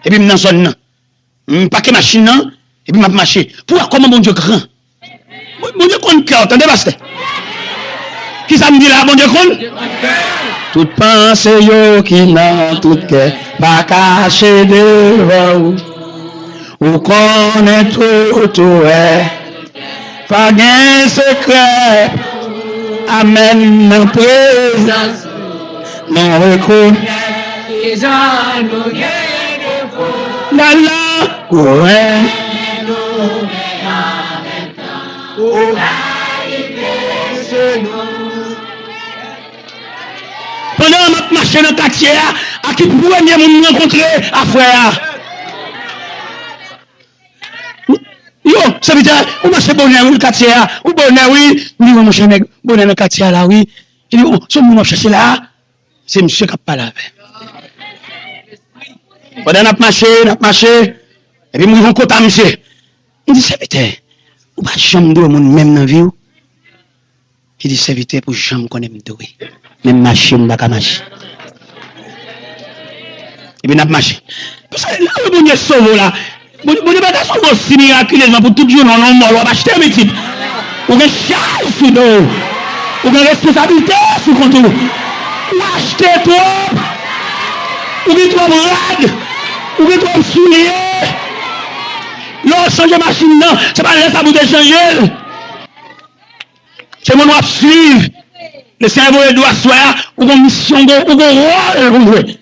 Epi m nan zòn nan. M pake machin nan, epi m ap mache. Pou w wè kòman Bondye gran. Bon- Bondye konn kè w, tande pastè. Kisa m di la, Bondye konn? Tout panse yo ki nan tout kè, pa kache devan ou. Ou konnen tout, ou wè. Pa gen sekrè. Amèn nan prezans. Nou rekonèt. Lala, kouren. Pandan m ap mache nan katye a, a ki premye moun m rankontre? A frè a. Yo, sèvitè, ou mache bonè wi, katye a. Ou bonè wi. M di, wi, monchè, nèg bonè nan katye a la, wi. Li di, o, se yon moun w ap chèche la a? Se misye k ap pale avè m. Pandan n ap mache, n ap mache, epi m rive yon kote a misye. M di, sèvitè, ou pa janm dwe moun menm nan vi w? Li di, sèvitè, pou jan m konnen m dwe. Men m mache, m pa ka mache. Epi n ap mache. Paske lè w wè Bondye sove w la, Bondye, Bondye pa ka sove w si mirakilezman pou tout jounen w nan yon mòg w ap achte pitit. Ou gen chaj sou do w. Ou gen responsablite sou kont ou. Ou achte twòp. Ou gen twòp rad. Ou gen twòp soulye. Lè w chanje machin nan, se pa lè sa pou w te chanje l. Se moun w ap swiv. Lesenyè voye di w aswè a, ou gon misyon, ou gon, ou gon wòl pou w jwe.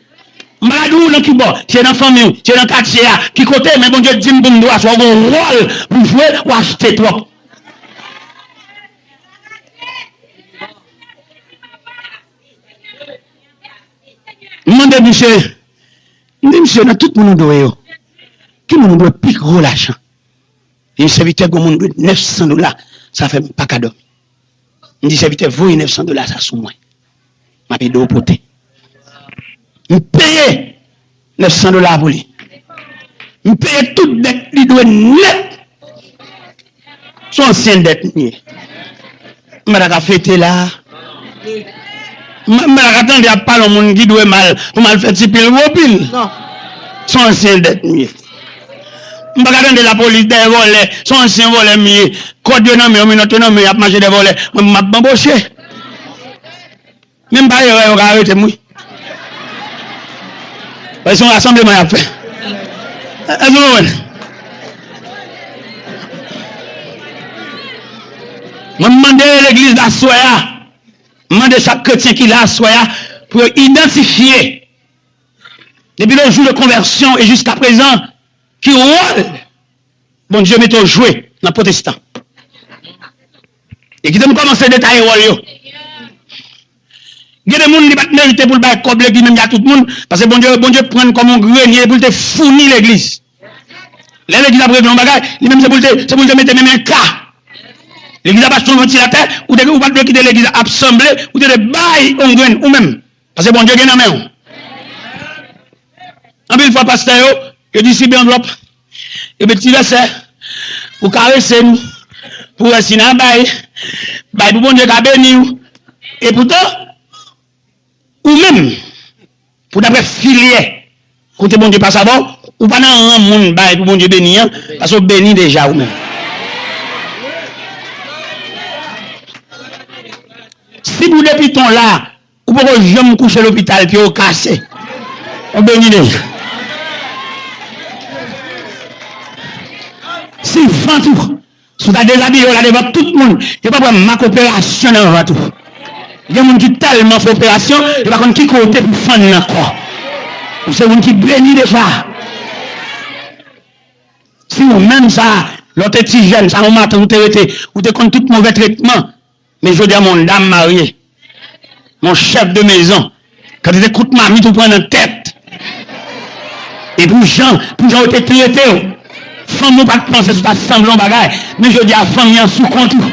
M pa ka di w nan ki bò, se nan fanmi w, se nan katye a, ki kote, men Bondye di m pou m di w aswè a, ou gon wòl pou w jwe, ou achte twòp. M mande misye, m di misye, nan tout moun ou dwe yo, ki moun ou dwe pi gwo lajan? Li di, sèvitè, gon moun dwe nèf san dola, sa fè m pa ka dòmi. M di, sèvitè, voye nèf san dola sa sou mwen. M ap ede w pote. M peye nèf san dola pou li. M peye tout dèt li dwe nèt. Se yon ansyen dèt m ye. M pa ta ka fete la. M m pa ta ka tande y ap pale yon moun ki dwe mal pou m al fè ti pil gwo pil. Se yon ansyen dèt m ye. M pa ka tande lapolis dèyè vòlè, se yon ansyen vòlè m ye. Kòd yo nan men yo, menòt yo nan men yo, y ap mache dèyè vòlè. Mwen, m ap anboche. Menm pa erè, yo ka arete m, wi. Paske se yon rasanbleman y ap fè. Èske nou konprann? Mwen, m mande legliz la aswè a, m mande chak kretyen ki la aswè a pou yo idantifye, depuis le jour de conversion et jusqu'à présent, ki wòl Bondye mete w jwe nan pwotestan. E kite m kòmanse detaye wòl yo. Gen de moun li pa t merite pou l bay kòb legliz menm jan ak tout moun, paske Bondye, Bondye pran l kòm yon grenye pou l te founi legliz. Lè legliz ap regle yon bagay, li menm se pou l te, se pou l te mete menm en ka. Legliz ap achte yon vantilatè, ou te, ou pa t dwe kite legliz ap sanble, ou te dwe bay yon grenn ou menm. Paske Bondye gen nan men w. Anpil fwa pastè yo, yo distribye anvlòp. Yo met ti vèsè pou karese nou, pou wè si n a bay, bay pou Bondye ka beni w. Epoutan, ou menm, pou daprè filyè kote Bondye pase avè w, ou pa nan ran moun bay pou Bondye beni an, paske w beni deja ou menm. Si pou depi ton la, ou poko janm kouche lopital, pye w kase. Ou beni deja. Si vant ou, si w ta dezabiye w la devan tout moun, yo p ap wè mak operasyon nan vant ou. Gen moun ki tèlman fè operasyon, yo pa konn ki kote pou fann nan kò. Ou se moun ki beni deja. Si ou menm sa, lè w te ti jèn, sa yon matant ou te rete, ou te konn tout move tretman. Men jodi a, m yon dam marye, m yon chèf de mezon. Kantite kout mamit ou pran nan tèt. E pou jan, pou jan yo te trete w, fanm ou pa t panse si w ta sanble yon bagay. Men jodi a, fanmi an sou kont ou.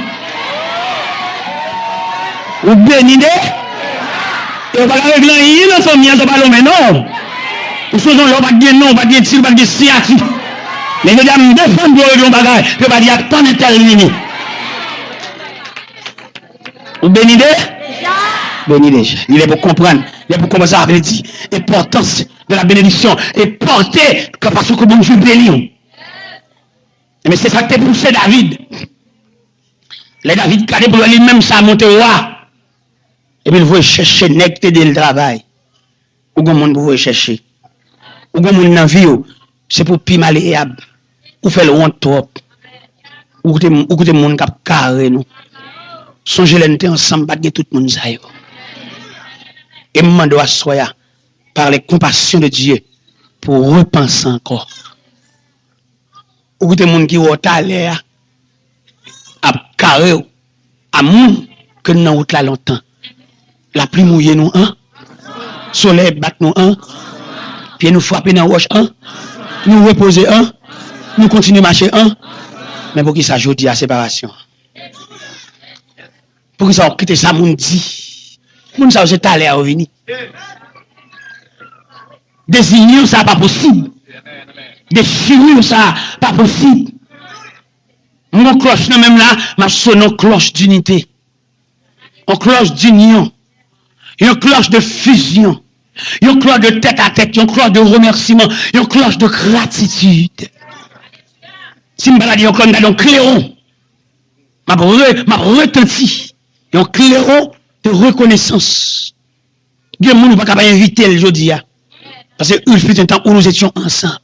Ou beni de. E yo pa ka regle anyen nan fanmi an san w pa lonmen non w. Ou sonje yon lè w pa t gen non, w pa t gen tit, w pa t gen siyati. Men jodi a, m defann pou yo regle yon bagay. Yo pa di, "Atann entèl vini." Ou beni de? Beni deja. Li lè pou konprann. Li lè pou konprann sa vle di. Enpòtans de la bénédiction. E pòte ke paske Bondye beni w. Men se sa k te pouse David. Lè David gade pou l wè li menm sa monte wa. Epi l voye chèche nèg ki te ede l travay. Ou gon moun pou voye chèche. Ou gon moun nan vi w, se pou pi maleyab. Ou fè l wont twòp. Ou koute, ou koute moun k ap kare nou. Sonje lè n te ansanm, pa t gen tout moun sa yo. E m mande w aswè a, par les compassions de Dieu, pou w repanse ankò. Ou koute moun ki wè w talè a ap kare w, a moun ke n nan wout la lontan. Lapli mouye nou an, solèy bat nou an, pye nou frape nan wòch an, nou repoze an, nou kontinye mache an. Men poukisa jodi a separasyon? Poukisa w kite sa moun di? Moun sa yo se talè a yo vini. Dezinyon sa pa posib. Dechirure sa pa posib. M gon klòch nan men m la, m ap sone yon klòch dinite. Yon klòch dinyon. Yon klòch de fizyon. Yon klòch de tèt a tèt. Yon klòch de remèsiman. Yon klòch de gratitid. Si m pa ta di yon klòch, m ta di yon klewon. M ap re-, m ap retanti. Yon klewon de rekonesans. Gen moun ou pa ka pa envite l jodi a. Paske il fut un temps où nous étions ensemble.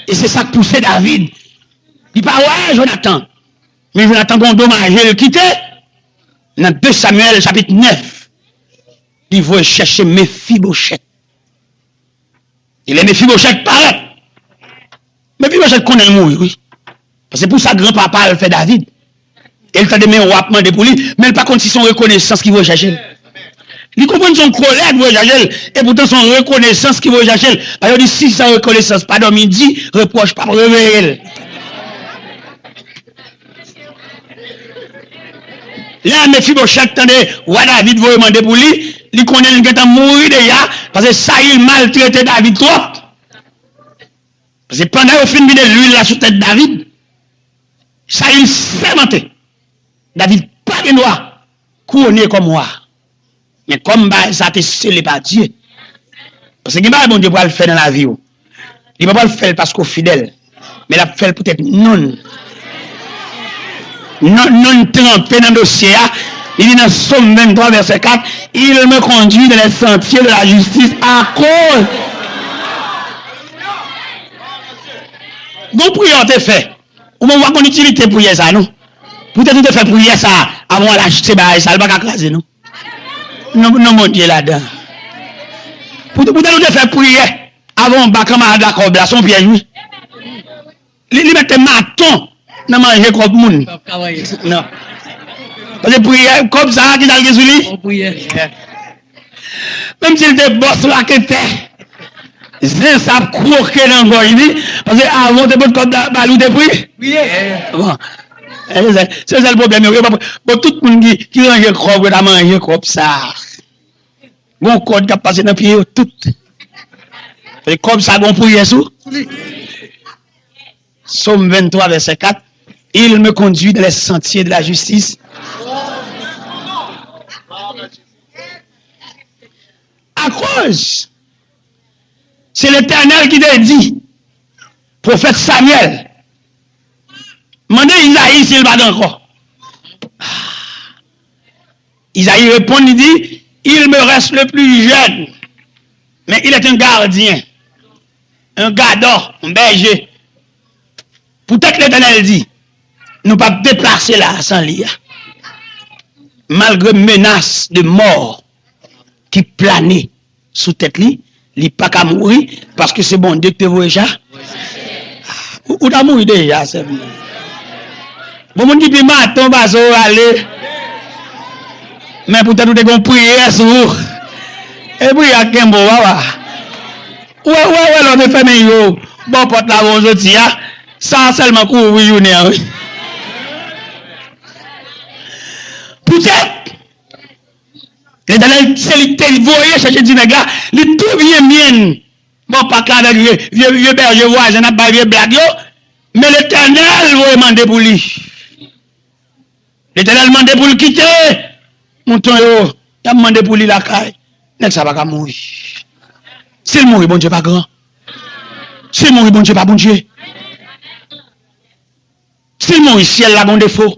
E se sa k pouse David. Li pa wè Jonatan. Men Jonatan gon domaje l kite. Nan de Samyèl chapit nèf, li voye chèche Mefibochèt. E lè Mefibochèt parèt, Mefibochèt konnen l mouri, wi. Paske pou sa granpapa l fè David. E l tande men w ap mande pou li, men l pa konn si se yon rekonesans ki voye chache l. Li konprann se yon kolè ki voye chache l, epoutan se yon rekonesans ki voye chache l. Paske yo di, si se yon rekonesans, pa dòmi di, repwòch p ap reveye l. Lè Mefibochèt tande wa David voye mande pou li, li konnen li gentan mouri deja, paske Sayil maltrete David twòp. Paske pandan yo fin vide lwil la sou tèt David, Sayil sèmante David pa gen dwa kouwone kòm wa. Men kòm bagay sa te sele pa Dye, paske gen bagay Bondye pral fè nan lavi w. Li pa pral fè l paske w fidèl, men l ap fè l poutèt non l. Non, non l tranpe nan dosye a. Li di nan Sòm venntwa, vèsè kat, Il me conduit dans les sentiers de la justice à cause. Gon priyè w te fè. Ou menm, w pa konn itilite priyè sa, non. Poutèt ou te fè priyè sa avan w al achte bagay sa, li pa ka kraze, non. Non, non, Bondye ladan. Pou, poutèt ou te fè priyè avan w ba kanmarad la kòb la, se yon pyèj, wi. Li, li mete maton nan manje kòb moun. Non. Paske priyè, kòb sa, ki sa l gen sou li? Menm si l te bòs raketè, zen sa ap kwoke nan gòj li, paske avan w te pot kòb la ba li, ou te pri. Bon. Se sèl, se sèl pwoblèm yo. Yo pa, bon, tout moun ki, ki ranje kòb, yo ta manje kòb sa. Gon kòd k ap pase nan pye yo tout. E kòb sa gon priyè sou. Sòm venntwa, vèsè kat, Il me conduit dans les sentiers de la justice. Akoz se Letènèl ki te di pwofèt Samyèl, mande Izayi si l pa t ankò. Izayi reponn, li di, Il me reste le plus jeune, mais il est un gardien, un gadò, un berger. Poutèt Letènèl di, nou p ap deplase la a san li a. Malgre menas de mò ki plane sou tèt li, li pa ka mouri, paske se Bondye ki te voye sa. Ou, ou ta mouri deja, sè m nan. Bon, moun ki pi maton pase w ale. Men poutèt ou te gen yon priyè sou ou. E priyè a kenbe w, papa. Ou wè, ou wè, ou wè, lè w te fèmen yo bò pòt la, bon, w soti a, sa a sèlman kouvri jounen an, wi. Poutèt Letènèl, se li ki te voye chèche ti nèg la, li tou byen myen. Bon, Pak la avèk vye, vye, vye bèje vwazen ap bay vye blag yo, men Letènèl voye mande pou li. Letènèl mande pou l kite mouton yo, y ap mande pou li lakay. Nèg sa pa ka mouri. Si l mouri, Bondye pa gran. Si l mouri, Bondye pa Bondye. Si l mouri, syèl la gon defo.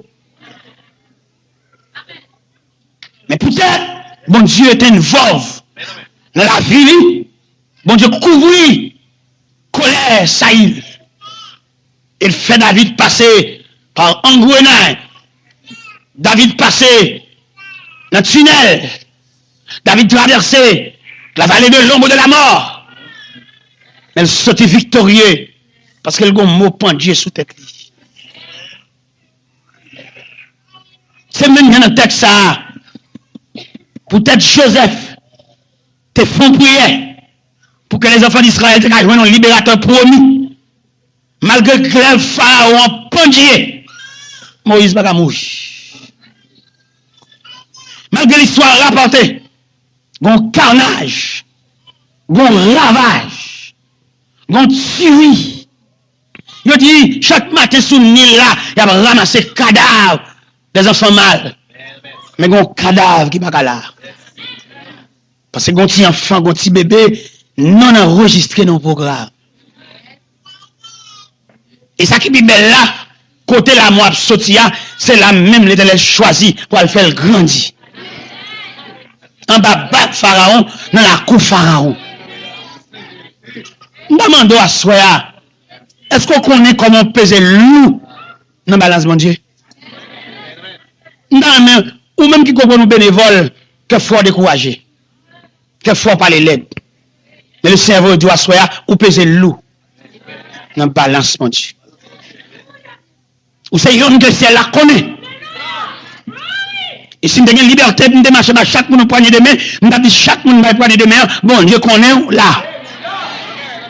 Men poutèt Bondye te vòv nan lavi li, Bondye kouvri kolè Sayil. E l fè David pase pa angrenay. David pase nan tinèl. David travèse la vale de lonb de la mò. Men l soti viktorye paske l gon mo pandye sou tèt li. Se menm jan nan tèks sa a, poutèt Jozèf te fè yon priyè pou ke lèzanfan d Izrayèl te ka jwenn yon liberatè pwomi. Malgre glèv Farawon an pandye, Moyiz pa ka mouri. Malgre listwa rapòte, gon kanaj, gon ravaj, gon tiri. Yo di, chak maten sou Nil la, y ap ranmase kadav dèzanfan mal. Men gon kadav ki pa ka la. Paske gon ti anfan, gon ti bebe, non l anrejistre nan yon pwogram. E sa ki pi bèl la, kote lanmò ap soti a, se la menm Letènèl chwazi pou al fè l grandi. Anba bak Farawon, nan lakou Farawon. M ta mande w aswè a, èske w konnen kòman w peze lou nan balans Bondye? M ta renmen, ou menm ki konprann ou benevòl, kèfwa w dekouraje. Kèfwa w pale lèd. Men Lesenyè voye di w aswè a, ou peze lou nan balans Bondye. Ou se yonn ke syèl la konnen. E si m te gen libète pou m te mache ba chak moun yon pwanye de men, m t ap di chak moun bay pwanye de men an, Bondye konnen w la.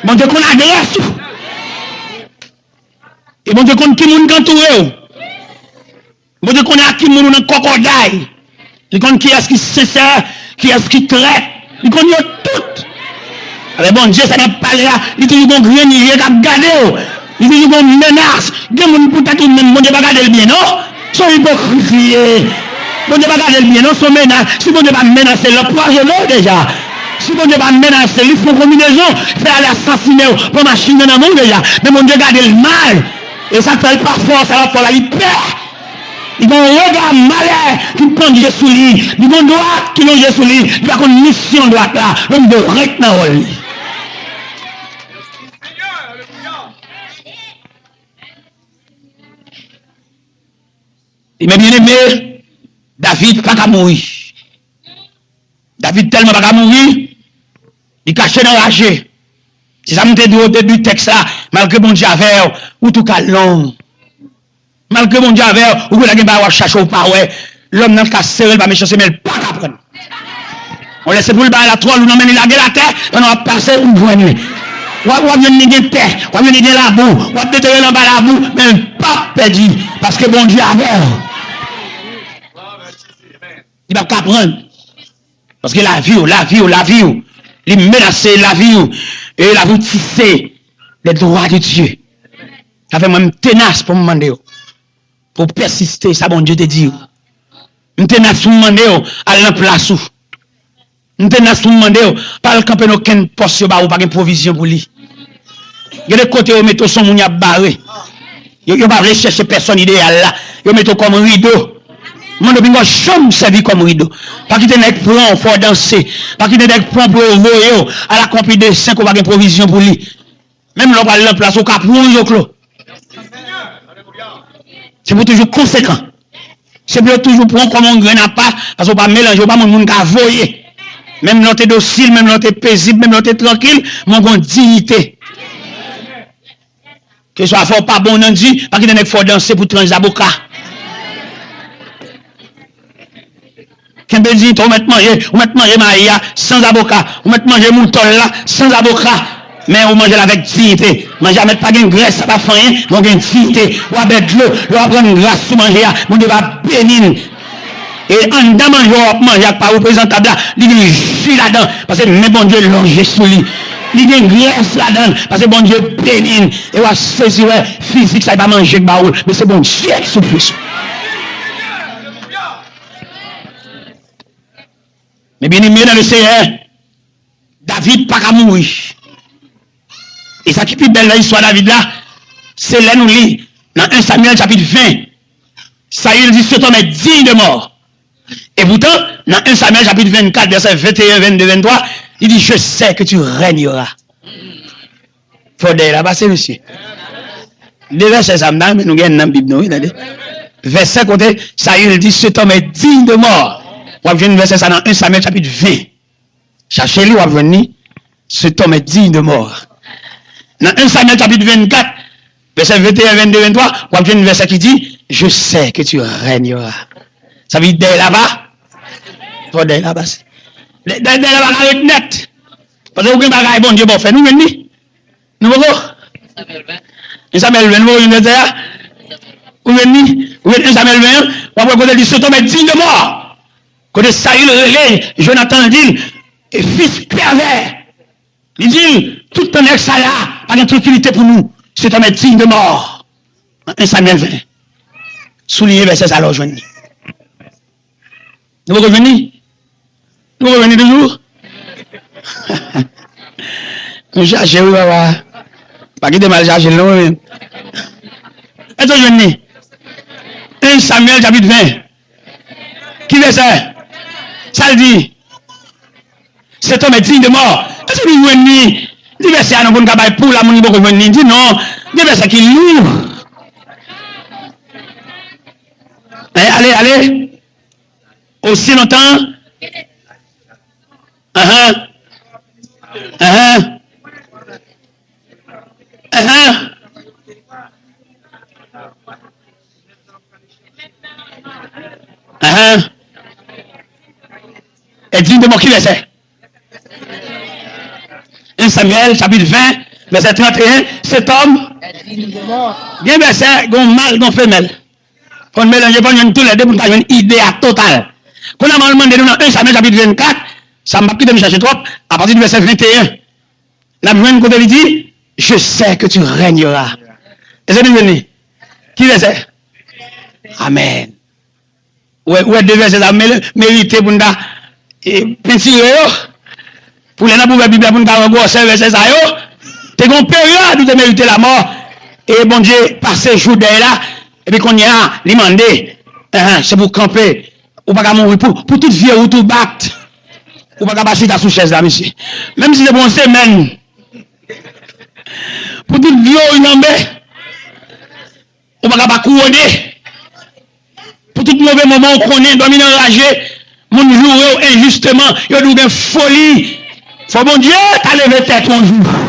Bondye konn adrès ou. E Bondye konn ki moun k antoure w. Bondye konnen ak ki moun ou nan kòkòday. Li konn kiyès ki sensè, kiyès ki trèt. Li konn yo tout. Alè Bondye sa n ap pale a, li toujou gon grenn je k ap gade w. Li toujou gon menas. Gen moun poutèt ou menm, Bondye pa gade l byen non. Se yon ipokrit li ye. Bondye pa gade l byen non, se yon menas. Si Bondye pa menase l, l ap pwazone w deja. Si Bondye pa menase, li fè yon konbinezon, fè ale asasinen w, pran machin nan nan men w deja. Men Bondye gade l mal. E sa k fè l pa fè w sa l ap fè w la, li pè. Li gen yon rega malè ki pandye sou li. Li gen yon dwat ki lonje sou li. Li pa konn misyon dwat la. Li vle ret nan wòl li. E men byeneme, David pa ka mouri. David tèlman pa ka mouri, li kache nan raje. Se sa m te di w o debi tèks la, malgre Bondye avè w, wout ou ka long. Malgre Bondye avè w, ou genlè gen bagay w ap chache ou pa wè. Lòm nan ka sere l pa mechanste, men l pa ka pran. Yon lè se pou l bay la twòl ou nan men li lage l atè, pandan w ap pase ou jwenn li. W ap, w ap jwenn li gen tè, w ap jwenn li gen labou, w ap detere l anba labou, men l p ap pèdi, paske Bondye avè w. Li p ap ka pran. Paske lavi w, lavi w, lavi w, li menase lavi w, e lavi w ti se les droits de Dieu. Sa fè mwen m tenas pou m mande w, pou w pèsiste sa Bondye te di w. M tenas pou m mande w al nan plas ou. M tenas pou m mande w pa al kanpe nan okenn pòs yo ba ou pa gen pwovizyon pou li. Gen de kote yo mete w se yon moun y ap bare. Yo, yo pa vle chèche pèsòn ideyal la. Yo mete w kòm rido. Mande w pinga w janm sèvi kòm rido. Pa kite nèg pran w fò w danse. Pa kite nèg pran w pou yo voye w al akonpli desen ke w pa gen pwovizyon pou li. Menm lè w pral nan plas ou ka pran yon zoklo. Se pou toujou konsekan. Se pou yo toujou pran w kòm yon grenn apa, paske w pa melanje, w pa moun moun ka voye. Menm lè w te dosil, menm lè w te pezib, menm lè w te trankil, men w gen yon diyite. Keswa fè w pa bon nan di, pa kite nèg fè w danse pou tranch zaboka. Kenbe diyite w, ou mèt manje, ou mèt manje mayi a san zaboka, ou mèt manje moutòl la san zaboka, men ou manje l avèk diyite. Manje a mèt pa gen grès, sa pa fè anyen, men w gen diyite. W a bwè dlo, lè w ap rann gras sou manje a, Bondye va beni l. E anndan manje w ap manje a k pa reprezantab la, li gen ji ladan, paske men Bondye lonje sou li. Li gen grès ladan l, paske Bondye beni l. E w a sezi wè, fizik sa e pa manje k ba ou l, men se Bondye ki soufri sou. Men byeneme nan le Seyè, David pa ka mouri. E sa ki pi bèl nan istwa David la, se lè nou li nan en Samyèl chapit ven, Sayil di, cet homme est digne de mort. E poutan, nan en Samyèl chapit vennkat, vèsè venteyen, vennde, venntwa, li di, je sais que tu règneras. Fò dèyè la pase, mesye. De vèsè sa m ta renmen nou gen nan Bib nou, wi, tande. Vèsè kote Sayil di, cet homme est digne de mort. W ap jwenn vèsè sa nan en Samyèl chapit ven. Chache li, w ap jwenn li. Cet homme est digne de mort. Nan en Samyèl chapit vennkat, vèsè venteyen, vennde, venntwa, w ap jwenn vèsè ki di, je sais que tu règneras. Sa vle di dèyè la pa? Fò dèyè la pase. Dèyè, dèyè la pa ka ret nèt. Paske ou gen bagay Bondye ba w fè, nou jwenn li. Nou poko? En Samyèl ven, nou poko jwenn vèsè a? Ou jwenn li? Ou jwenn en Samyèl ven an? W ap wè kote l di, cet homme est digne de mort. Kote Sayil rele Jonatan, l di l, e fis pèvè. Li di l, tout tan nèg sa la pa gen trankilite pou nou. Cet homme est digne de mort. Nan en Samyèl ven. Souliye vèsè sa la w jwenn li. Nou poko jwenn li? Nou poko jwenn li toujou? Nou chache wi papa. Pa kite m al chache l non mwen menm. Èske w jwenn li? En Samyèl chapit ven. Ki vèsè? Sa l di? Cet homme est digne de mort. Èske nou jwenn li? Di vèsè a non pou n ka bay pou la moun ki poko jwenn li. Di non. Gen vèsè ki lou. Eh, ale, ale. Aussi longtemps. Ahan. Ahan. Ahan. Ahan. E di de mò ki vèsè? En Samyèl, chapit ven, vèsè trannteyen, cet homme. Gen vèsè, gen mal, gen femèl. Fò n melanje, fò n jwenn toulède pou n ka jwenn ide a total. Kounye a m al mande nou nan en Samyèl chapit vennkat, sa m p ap kite m chache twòp, apati de vèsè venteyen. N ap jwenn kote li di, je sais que tu règneras. Èske nou jwenn li? Ki vèsè? Amèn. Ou wè, ou wè de vèsè sa mele-, merite pou n ta, e, pentire yo. Pou lè n ap ouvè Bib la pou n ka wè gwosè vèsè sa yo, te gen yon peryòd ou te merite lamò, e Bondye pase jou dèy la, epi kounye a, li mande, enhen, se pou kanpe, ou pa ka mouri pou, pou tout vye wout ou bat, ou pa ka pa chita sou chèz la, mesye. Menm si se pou yon semèn, pou tout vye ou janbe, ou pa ka pa kouwone. Pou tout move moman ou konnen, dòmi nan raje, moun joure w enjisteman, yo di w gen foli. Fò Bondye ta leve tèt ou yon jou.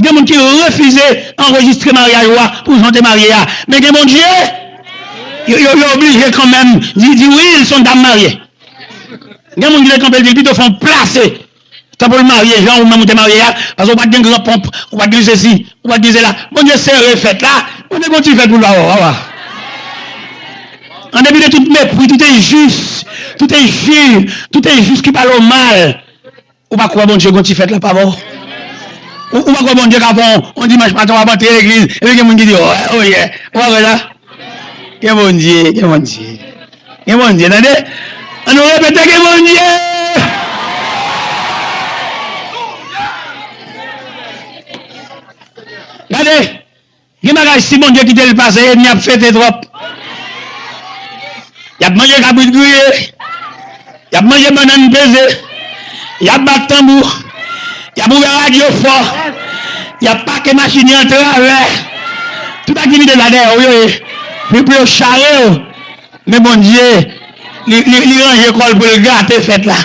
Gen moun ki refize anrejistre maryaj ou a pou jan w te marye a. Men gen Bondye, yo, yo, yo oblije kanmenm di, di wi, l se yon dam marye. Gen moun ki te kanpe, l di l pito fè yon plase. Tan pou l marye, jan ou menm ou te marye a, paske ou pa t gen gran ponp, ou pa t gen sesi, ou pa t gen sela. Bondye sere fèt la, Bondye gon ti fèt pou l ba ou, papa. An depi de tout mepri, tout enjis, tout enjil, tout enjis ki pale w mal, ou pa kwè Bondye gon ti fèt la pa ba w? Ou, ou pa kwè Bondye ka fè yon, yon dimanch maten w ap antre legliz, epi gen moun ki di, oh, oh yeah, ou pa kwè sa? Gen Bondye, gen Bondye. Gen Bondye, tande? Ann nou repete, gen Bondye! Gade, gen bagay si Bondye kite l pase, ènmi ap fete twòp. Y ap manje kabrit griye. Y ap manje bannann peze. Y ap bat tanbou. Y ap ouvè radyo fò. Y ap pake machin yo antravè. Tout aktivite sa dèyè w yo ye. Pou, pou yo chare w. Men Bondye, li, li, li ranje kò l pou l gate fèt la.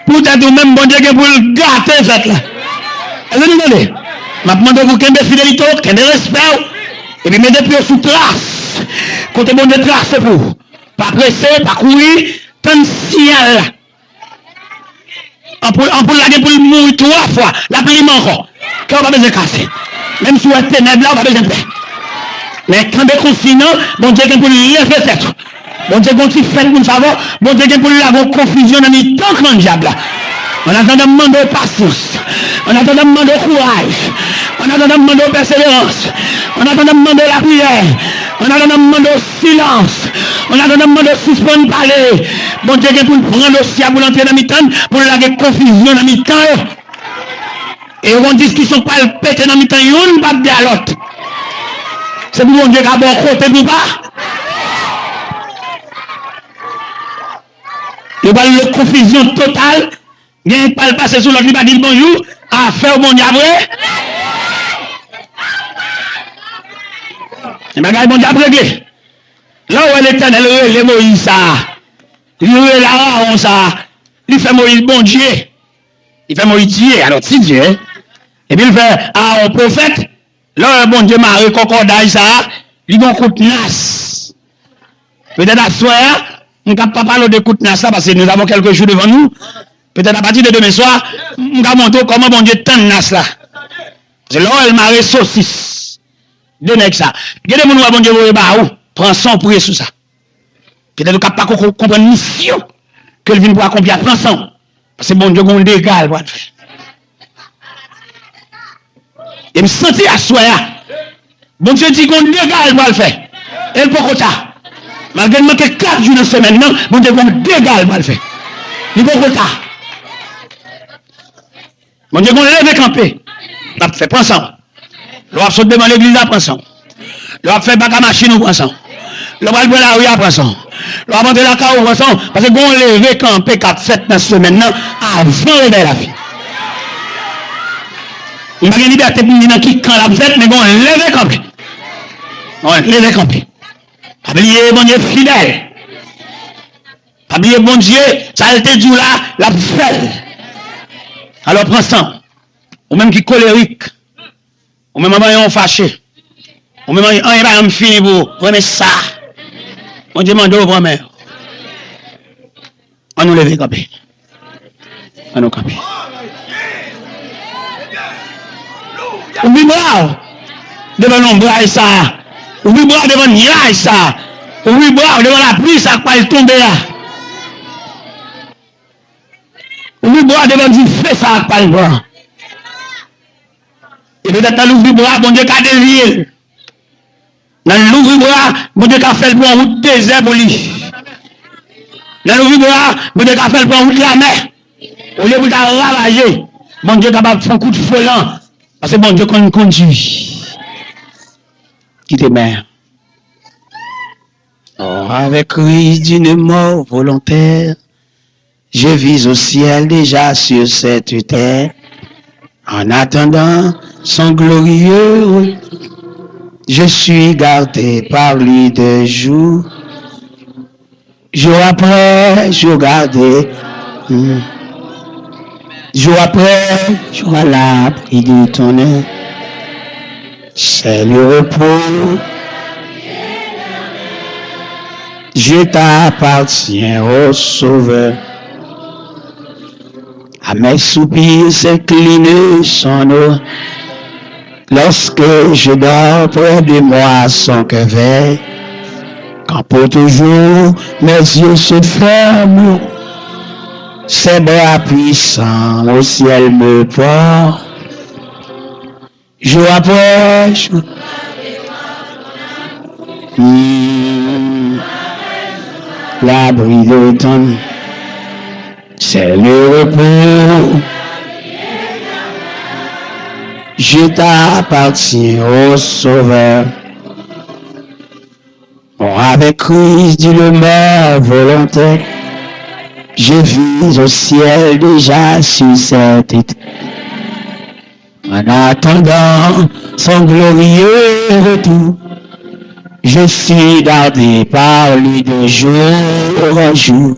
Poutèt ou menm, Bondye gen pou l gate fèt la. Èske nou tande? M ap mande w pou kenbe fidelite w, kenbe respè w, epi mete pye w sou tras kote Bondye trase pou ou. Pa prese, pa kouri, tann siyal la. Anpoul, anpoul la gen pou l mouri twa fwa, l ap limen ankò. Kè w pa bezwen kase. Menm si w wè tenèb la, w pa bezwen pè. Men kanpe konsiyan, Bondye gen pou l leve tèt ou. Bondye gen yon ti fèt moun favè, Bondye gen pou l lage yon konfizyon nan mitan kan dyab la. Annatandan m mande w pasyans. Annatandan m mande w kouraj. Annatandan m mande w pèseverans. Annatandan m mande w lapriyè. Annatandan m mande w silans. Annatandan m mande w sispann pale. Bondye gen pou l pran dosye a pou l antre nan mitan n, pou l lage konfizyon nan mitan yo. E yon diskisyon pral pete nan mitan youn p ap de a lòt. Se pou Bondye ka ba w kote pou pa. Yo pral nan konfizyon total. Gen yon k pral pase sou lòt, li pa di l bonjou. Afè w Bondye ap re-, gen bagay Bondye ap regle. Lè w wè Letènèl rele Moyiz sa a, li rele Arawon sa a, li fè Moyiz Bondye. Li fè Moyiz Dye, alò, ti Dye, wi. Epi l fè Arawon pwofèt. Lè w wè Bondye mare kòkòday sa a, li gen yon kout nas. Petèt aswè a, m ka pa pale w de kout nas la, paske nous avons quelques jours devant nous. Petèt apati de demen swa, m ka montre w kòman Bondye tann nas la. Se lè w wè l mare sosis. De nèg sa. Gen de moun ou wè Bondye voye ba ou, pran san w priye sou sa. Petèt ou ka pa ko-, ko-, konprann misyon ke l vin pou akonpli a, pran san w. Paske Bondye gen yon dega l pral fè. E m santi aswè a, Bondye di gen yon dega l pral fè. E l poko ta. Malgre n manke kat jou nan semèn nan, Bondye gen yon dega l pral fè. Li poko ta. Bondye gen yon leve kanpe l ap fè, pran san w. Lè w ap sot devan legliz la, pran san w. Lè w ap fè bak a machin ou, pran san w. Lè w pral pran lari a, pran san w. Lè w ap antre lakay ou, pran san w. Paske gen yon leve kanpe k ap fèt nan semèn nan avan revèy la fini. M pa gen libète pou m di nan ki kan l ap fèt, men gen yon leve kanpe. Gen yon leve kanpe. Pa bliye Bondye fidèl. Pa bliye Bondye, sa l te di w la, l ap fè l. Alò pran san w. Ou menm ki kolerik, ou menm anba yon fache, ou menm anyen pa janm fini pou ou, renmen sa. Bondye mande w pran men. Ann nou leve kanpe. Ann nou kanpe. Ouvri bra w devan lonbray sa a. Ouvri bra w devan nyaj sa a. Ouvri bra w devan lapli sa a k pral tonbe a. Ouvri bra w devan dife sa a k pral pran. E petèt nan louvri bra, Bondye ka devye l. Nan louvri bra, Bondye ka fè l pran wout dezè pou li. Lè nou vibre a, Bondye ka fè l pran wout lanmè. Olye pou l ta ravaje, Bondye kapab fè yon kout fre lan. Paske Bondye konn kondui. Kite men. Oh, avec Christ d'une mort volontaire, je vise au ciel déjà sur cette terre. En attendant son glorieux retour, je suis gardé par lui de jour. Jou apre jou gade. Hmm. Jou apre jou à l'abri de ton aile. C'est le repos. Je t'appartiens, ô Sauveur. À mes soupirs s'incline son oreille. Lorsque je dors près de moi, son cœur veille. Quand pour toujours mes yeux se ferment, ses bras puissants au ciel me portent. Jour après jour, hmm, l'abri de ton, c'est le repos. Je t'appartiens, ô Sauveur. Bon, avec Christ, dit le maire volontaire, je vise au ciel déjà sur cette terre. En attendant son glorieux retour, je suis gardé par lui de jour en jour.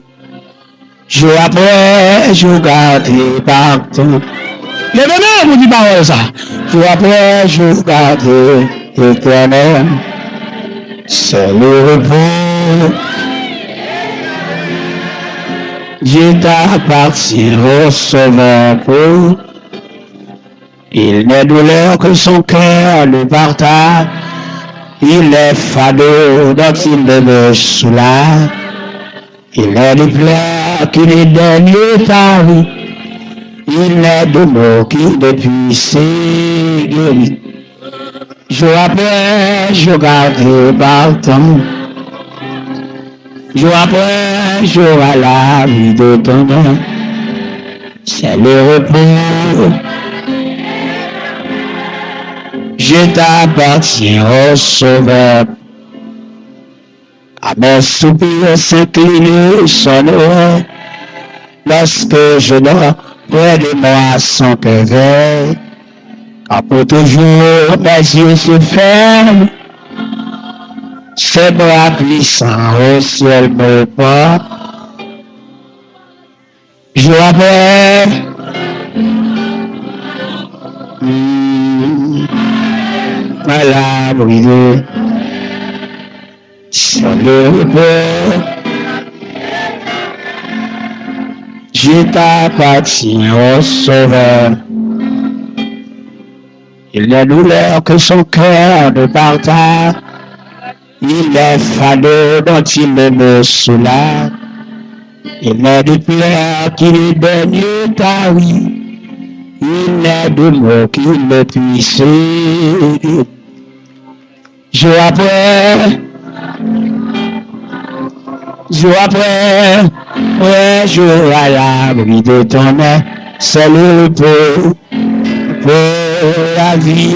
Jou apre jou gade pa tan. Leve men pou di pawòl sa. Jou apre jou gade, Etènèl, c'est le repos. Dieu t'appartient, ô Sauveur, pour Il n'est douleur que son cœur ne partage. Il est fardeau dont il ne me soulage. Il n'est de plaie qui ne dernier tarisse. Il n'est de mot qui ne puisse guérir. Jou apre jou gade pa tan. Jou apre jou à l'abri de ton aile. C'est le repos. Je t'appartiens, ô Sauveur. À mes soupirs s'incline son oreille. Lorsque je dors près de moi, son cœur veille. Quand pour toujours mes yeux se ferment, ses bras glissants au ciel me portent. Jou apre, hmm, à l'abri de son repos, je t'appartiens, ô Sauveur. Il n'est douleur que son cœur ne partage. Il est fardeau dont il ne me soulage. Il n'est de plaie qui ne dernier tarisse. Il n'est de mot qui ne puisse guérir. Jou apre jou apre jou, à l'abri de ton aile, c'est le repos pour la vie.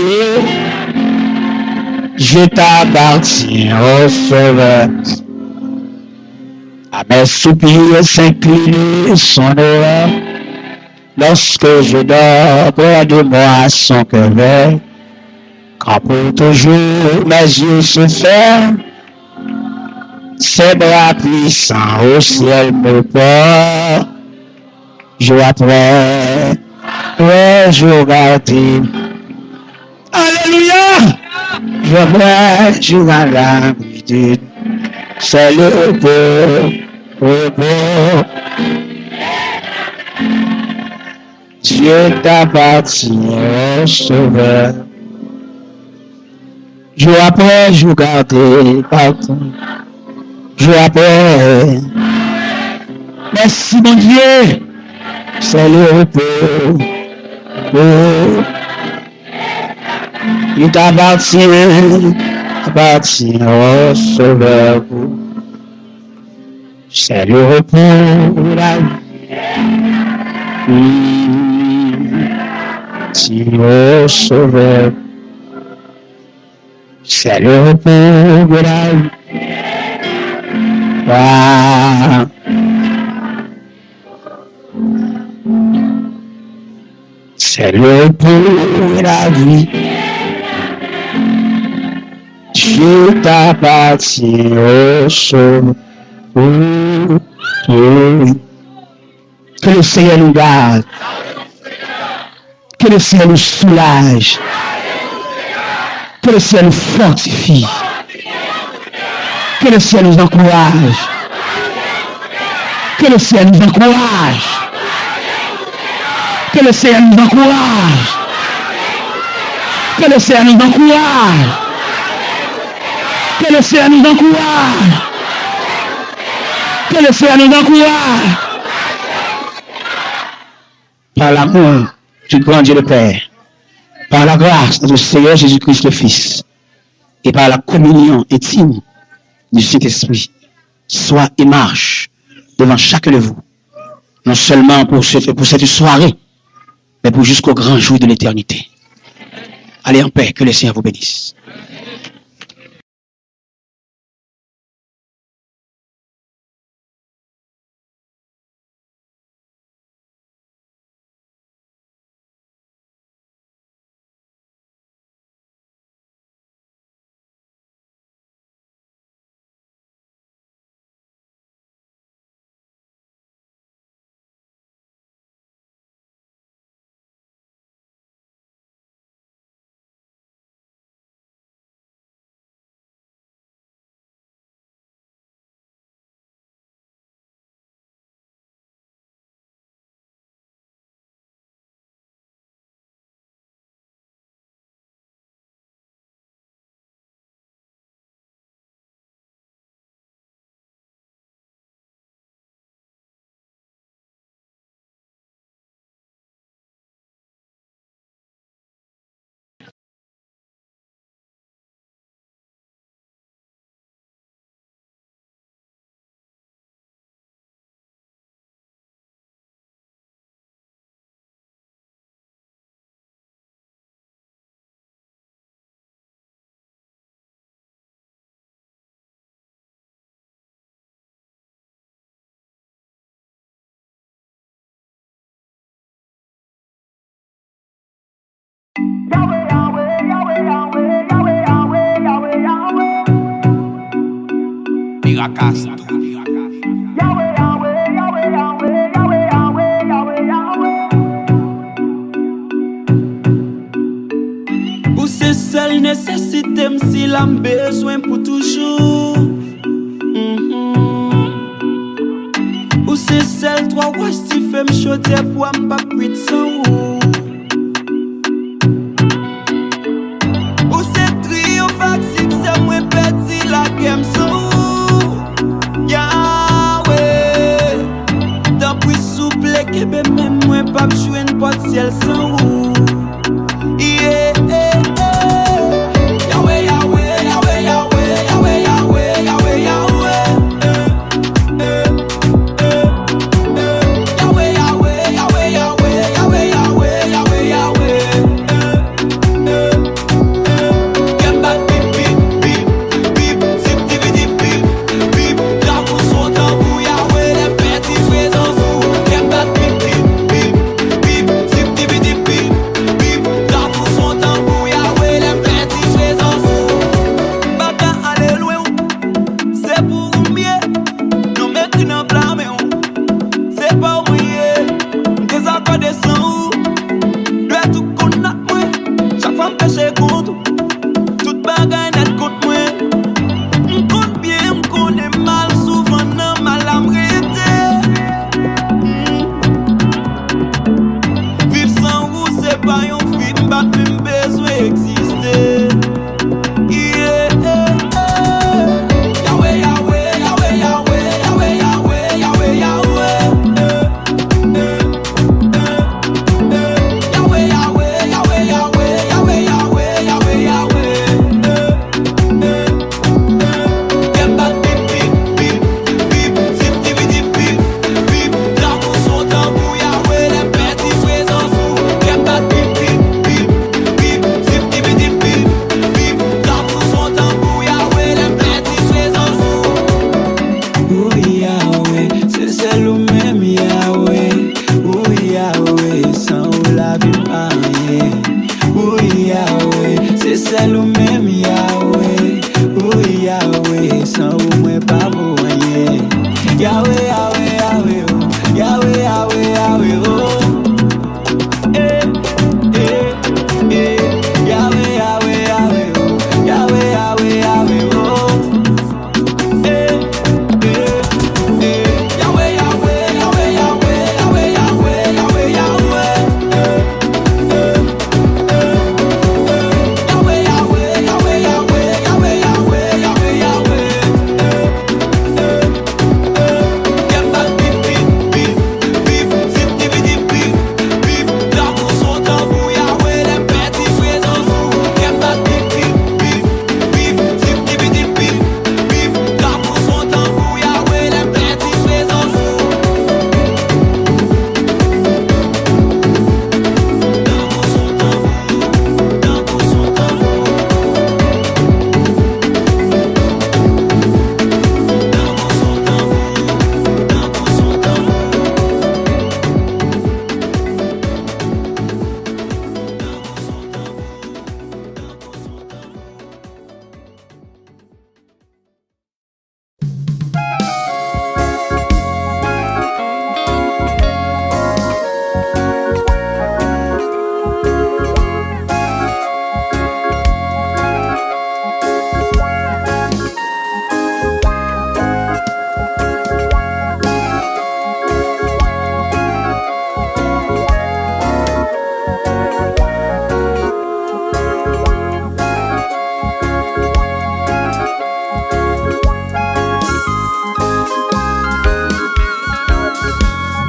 Je t'appartiens, ô Sauveur. À mes soupirs s'incline son oreille. Lorsque je dors près de moi, son cœur veille. Quand pour toujours mes yeux se ferment, ses bras puissants au ciel me portent. Jou apre jou gade. Alelouya! Jou apre jou gade. C'est le repos, repos. Dieu t'appartient, ô Sauveur. Jou apre jou gade pa tan. Jou apre. Mèsi Bondye. C'est le repos. Oh. Il t'appartient, appartient, ô Sauveur. C'est le repos de la vie. Tiens au Sauveur. C'est le repos de la vie. Ah. C'est le repos de la vie. Dieu t'appartient au Sauveur. Que le Seigneur nous garde. Que le Seigneur nous soulage. Que le Seigneur nous fortifie. Que le Seigneur nous encourage. Que le Seigneur nous encourage. Que le Seigneur nous encourage. Que le Seigneur nous encourage. Que le Seigneur nous encourage. Que le Seigneur nous encourage. Par l'amour du grand Dieu le Père, par la grâce de notre Seigneur Jésus-Christ le Fils, et par la communion intime du Saint-Esprit, soit et marche devant chacun de vous, non seulement pour cette, pour cette soirée, mais pour jusqu'au grand jour de l'éternité. Allez en paix, que le Seigneur vous bénisse. Miracle Studio. Ou se sèl nesesite m, sila m bezwen pou toujou. Mhm. Ou se sèl twa wòch dife m, chodyè bwa m p ap kwit san ou. Ou se triyonf ak siksè, mwen pèdi lagè m san ou. Yahweh, tanpri souple kenbe men m, mwen p ap jwenn pòt syèl san ou. Yeah, yeah, yeah. Yahweh, Yahweh, Yahweh, Yahweh. Yawe, Yawe, Yawe, oh. Yawe, Yawe, Yawe, oh. Eh, eh, eh. Yawe, Yawe, Yawe, oh. Yawe, Yawe, Yawe, oh. Eh, eh, eh. Yawe, Yawe, Yawe, Yawe, Yawe, Yawe, Yawe, Yawe. Eh, eh, eh, eh. Yawe, Yawe, Yawe, Yawe, Yawe, Yawe, Yawe. Eh, eh.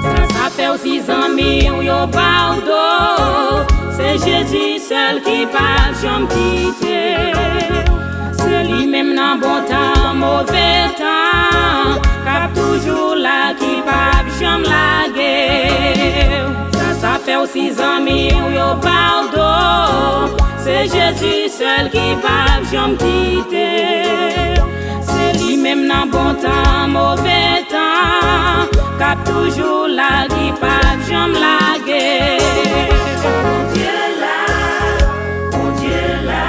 Sa, sa fè w si zanmi w yo ba w do. Se Jezi sèl ki p ap janm kite w. Se li menm nan bon tan, move tan, k ap toujou la, ki p ap janm lage w. Sa, sa fè w si zanmi w yo ba w do. Se Jezi sèl ki p ap janm kite w. Se li menm nan bon tan, move tan, k ap toujou la, ki p ap janm lage. Bondye la, Bondye la,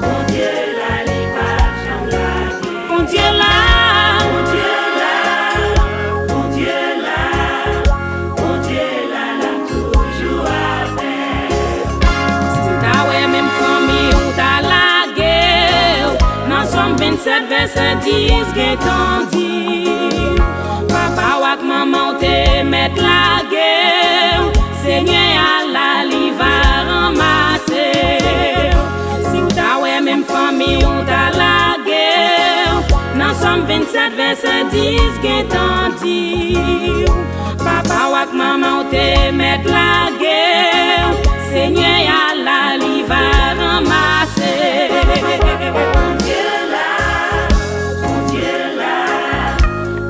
Bondye la, li p ap janm lage. Bondye la, Bondye la, Bondye la, Bondye la, l ap toujou avè w. Si w ta wè menm fanmi w ta lage w, nan Sòm vennsèt vèsè dis gentan di, papa w ak manman w te mèt lage w, Senyè a la, li va ranmase w. Si w ta wè menm fanmi w ta lage w, nan Sòm vennsèt vèsè dis gentan di w, papa w ak manman w te mèt lage w, Senyè a la, li va ranmase w. Bondye la, Bondye la,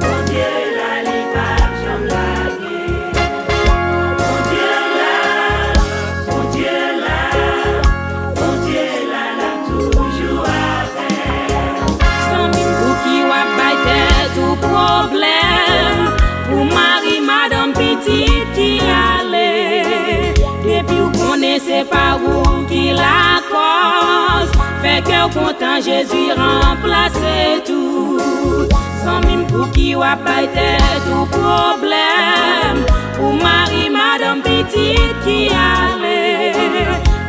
Bondye la, li p ap janm lage. Bondye la, Bondye la, Bondye la, l ap toujou avè w. Zanmi m, pouki w ap bay tèt ou pwoblèm pou mari, madanm, pitit ki ale? Depi w konnen se pa ou ki lakòz, fè kè w kontan, Jezi ranplase tou. Zanmi m, pouki w ap bay tèt ou pwoblèm pou mari, madanm, pitit ki ale?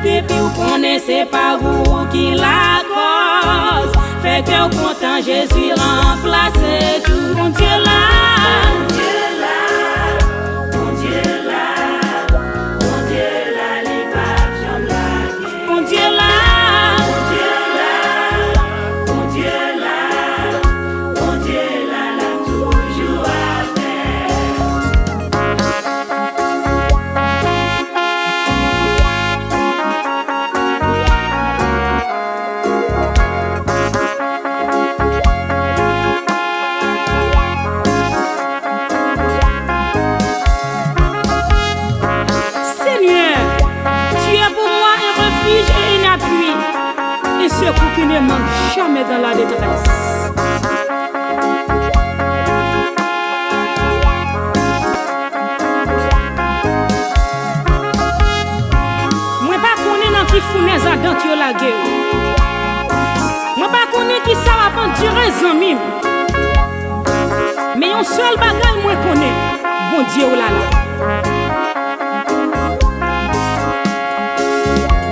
Depi w konnen se pa ou ki lakòz, fè kè w kontan, Jezi ranplase tou. Bondye la, Bondye la, Bondye la, Bondye la, li p ap janm lage. Bondye la, Bondye la, Bondye la, Bondye la, l ap toujou avè w. Seigneur, tu es pour moi un refuge et un appui, un secours qui ne manque jamais dans la détresse. Mwen pa konnen nan ki founèz adan ke yo lage w. Mwen pa konnen kisa w ap andire, zanmi m. Men Yon sèl bagay mwen konnen, Bondye w la la.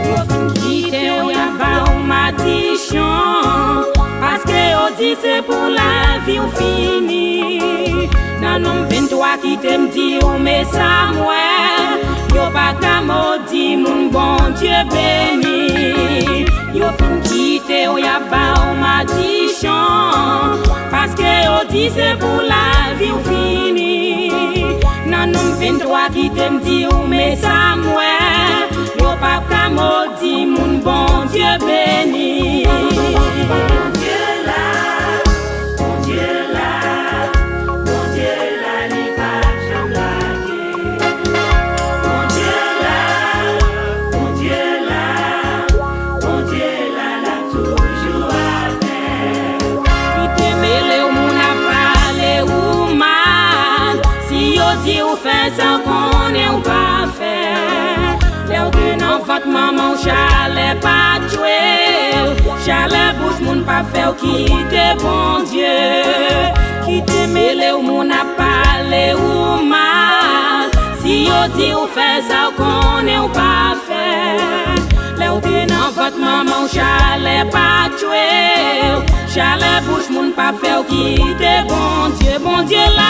Yo fin kite w, y ap ba w madichon, paske yo di se pou lavi w fini. Nan nonm venntwa kite m di w, men sa m wè, yo pa ka modi moun Bondye beni. Yo fin kite w, y ap ba w madichon, paske yo di se pou lavi w fini. Nan nonm venntwa kite m di w, men sa m wè, yo p ap ka modi moun Bondye beni. Bondye la, Bondye la, Bondye la, li pa janm lage. Bondye la, Bondye la, Bondye la, l ap toujou avè w. Kite mele w, moun ap pale ou mal. Si yo di w fè sa, w konnen w pa fè. Lè w te nan vant manman w, chalè pa tchwe w. Chalè bouch moun pa fè w kite Bondye. Kite mele w, moun ap pale ou mal. Si yo di w fè sa, w konnen w pa fè. Lè w te nan vant manman w, chalè pa tchwe w. Chalè bouch moun pa fè w kite Bondye. Bondye la.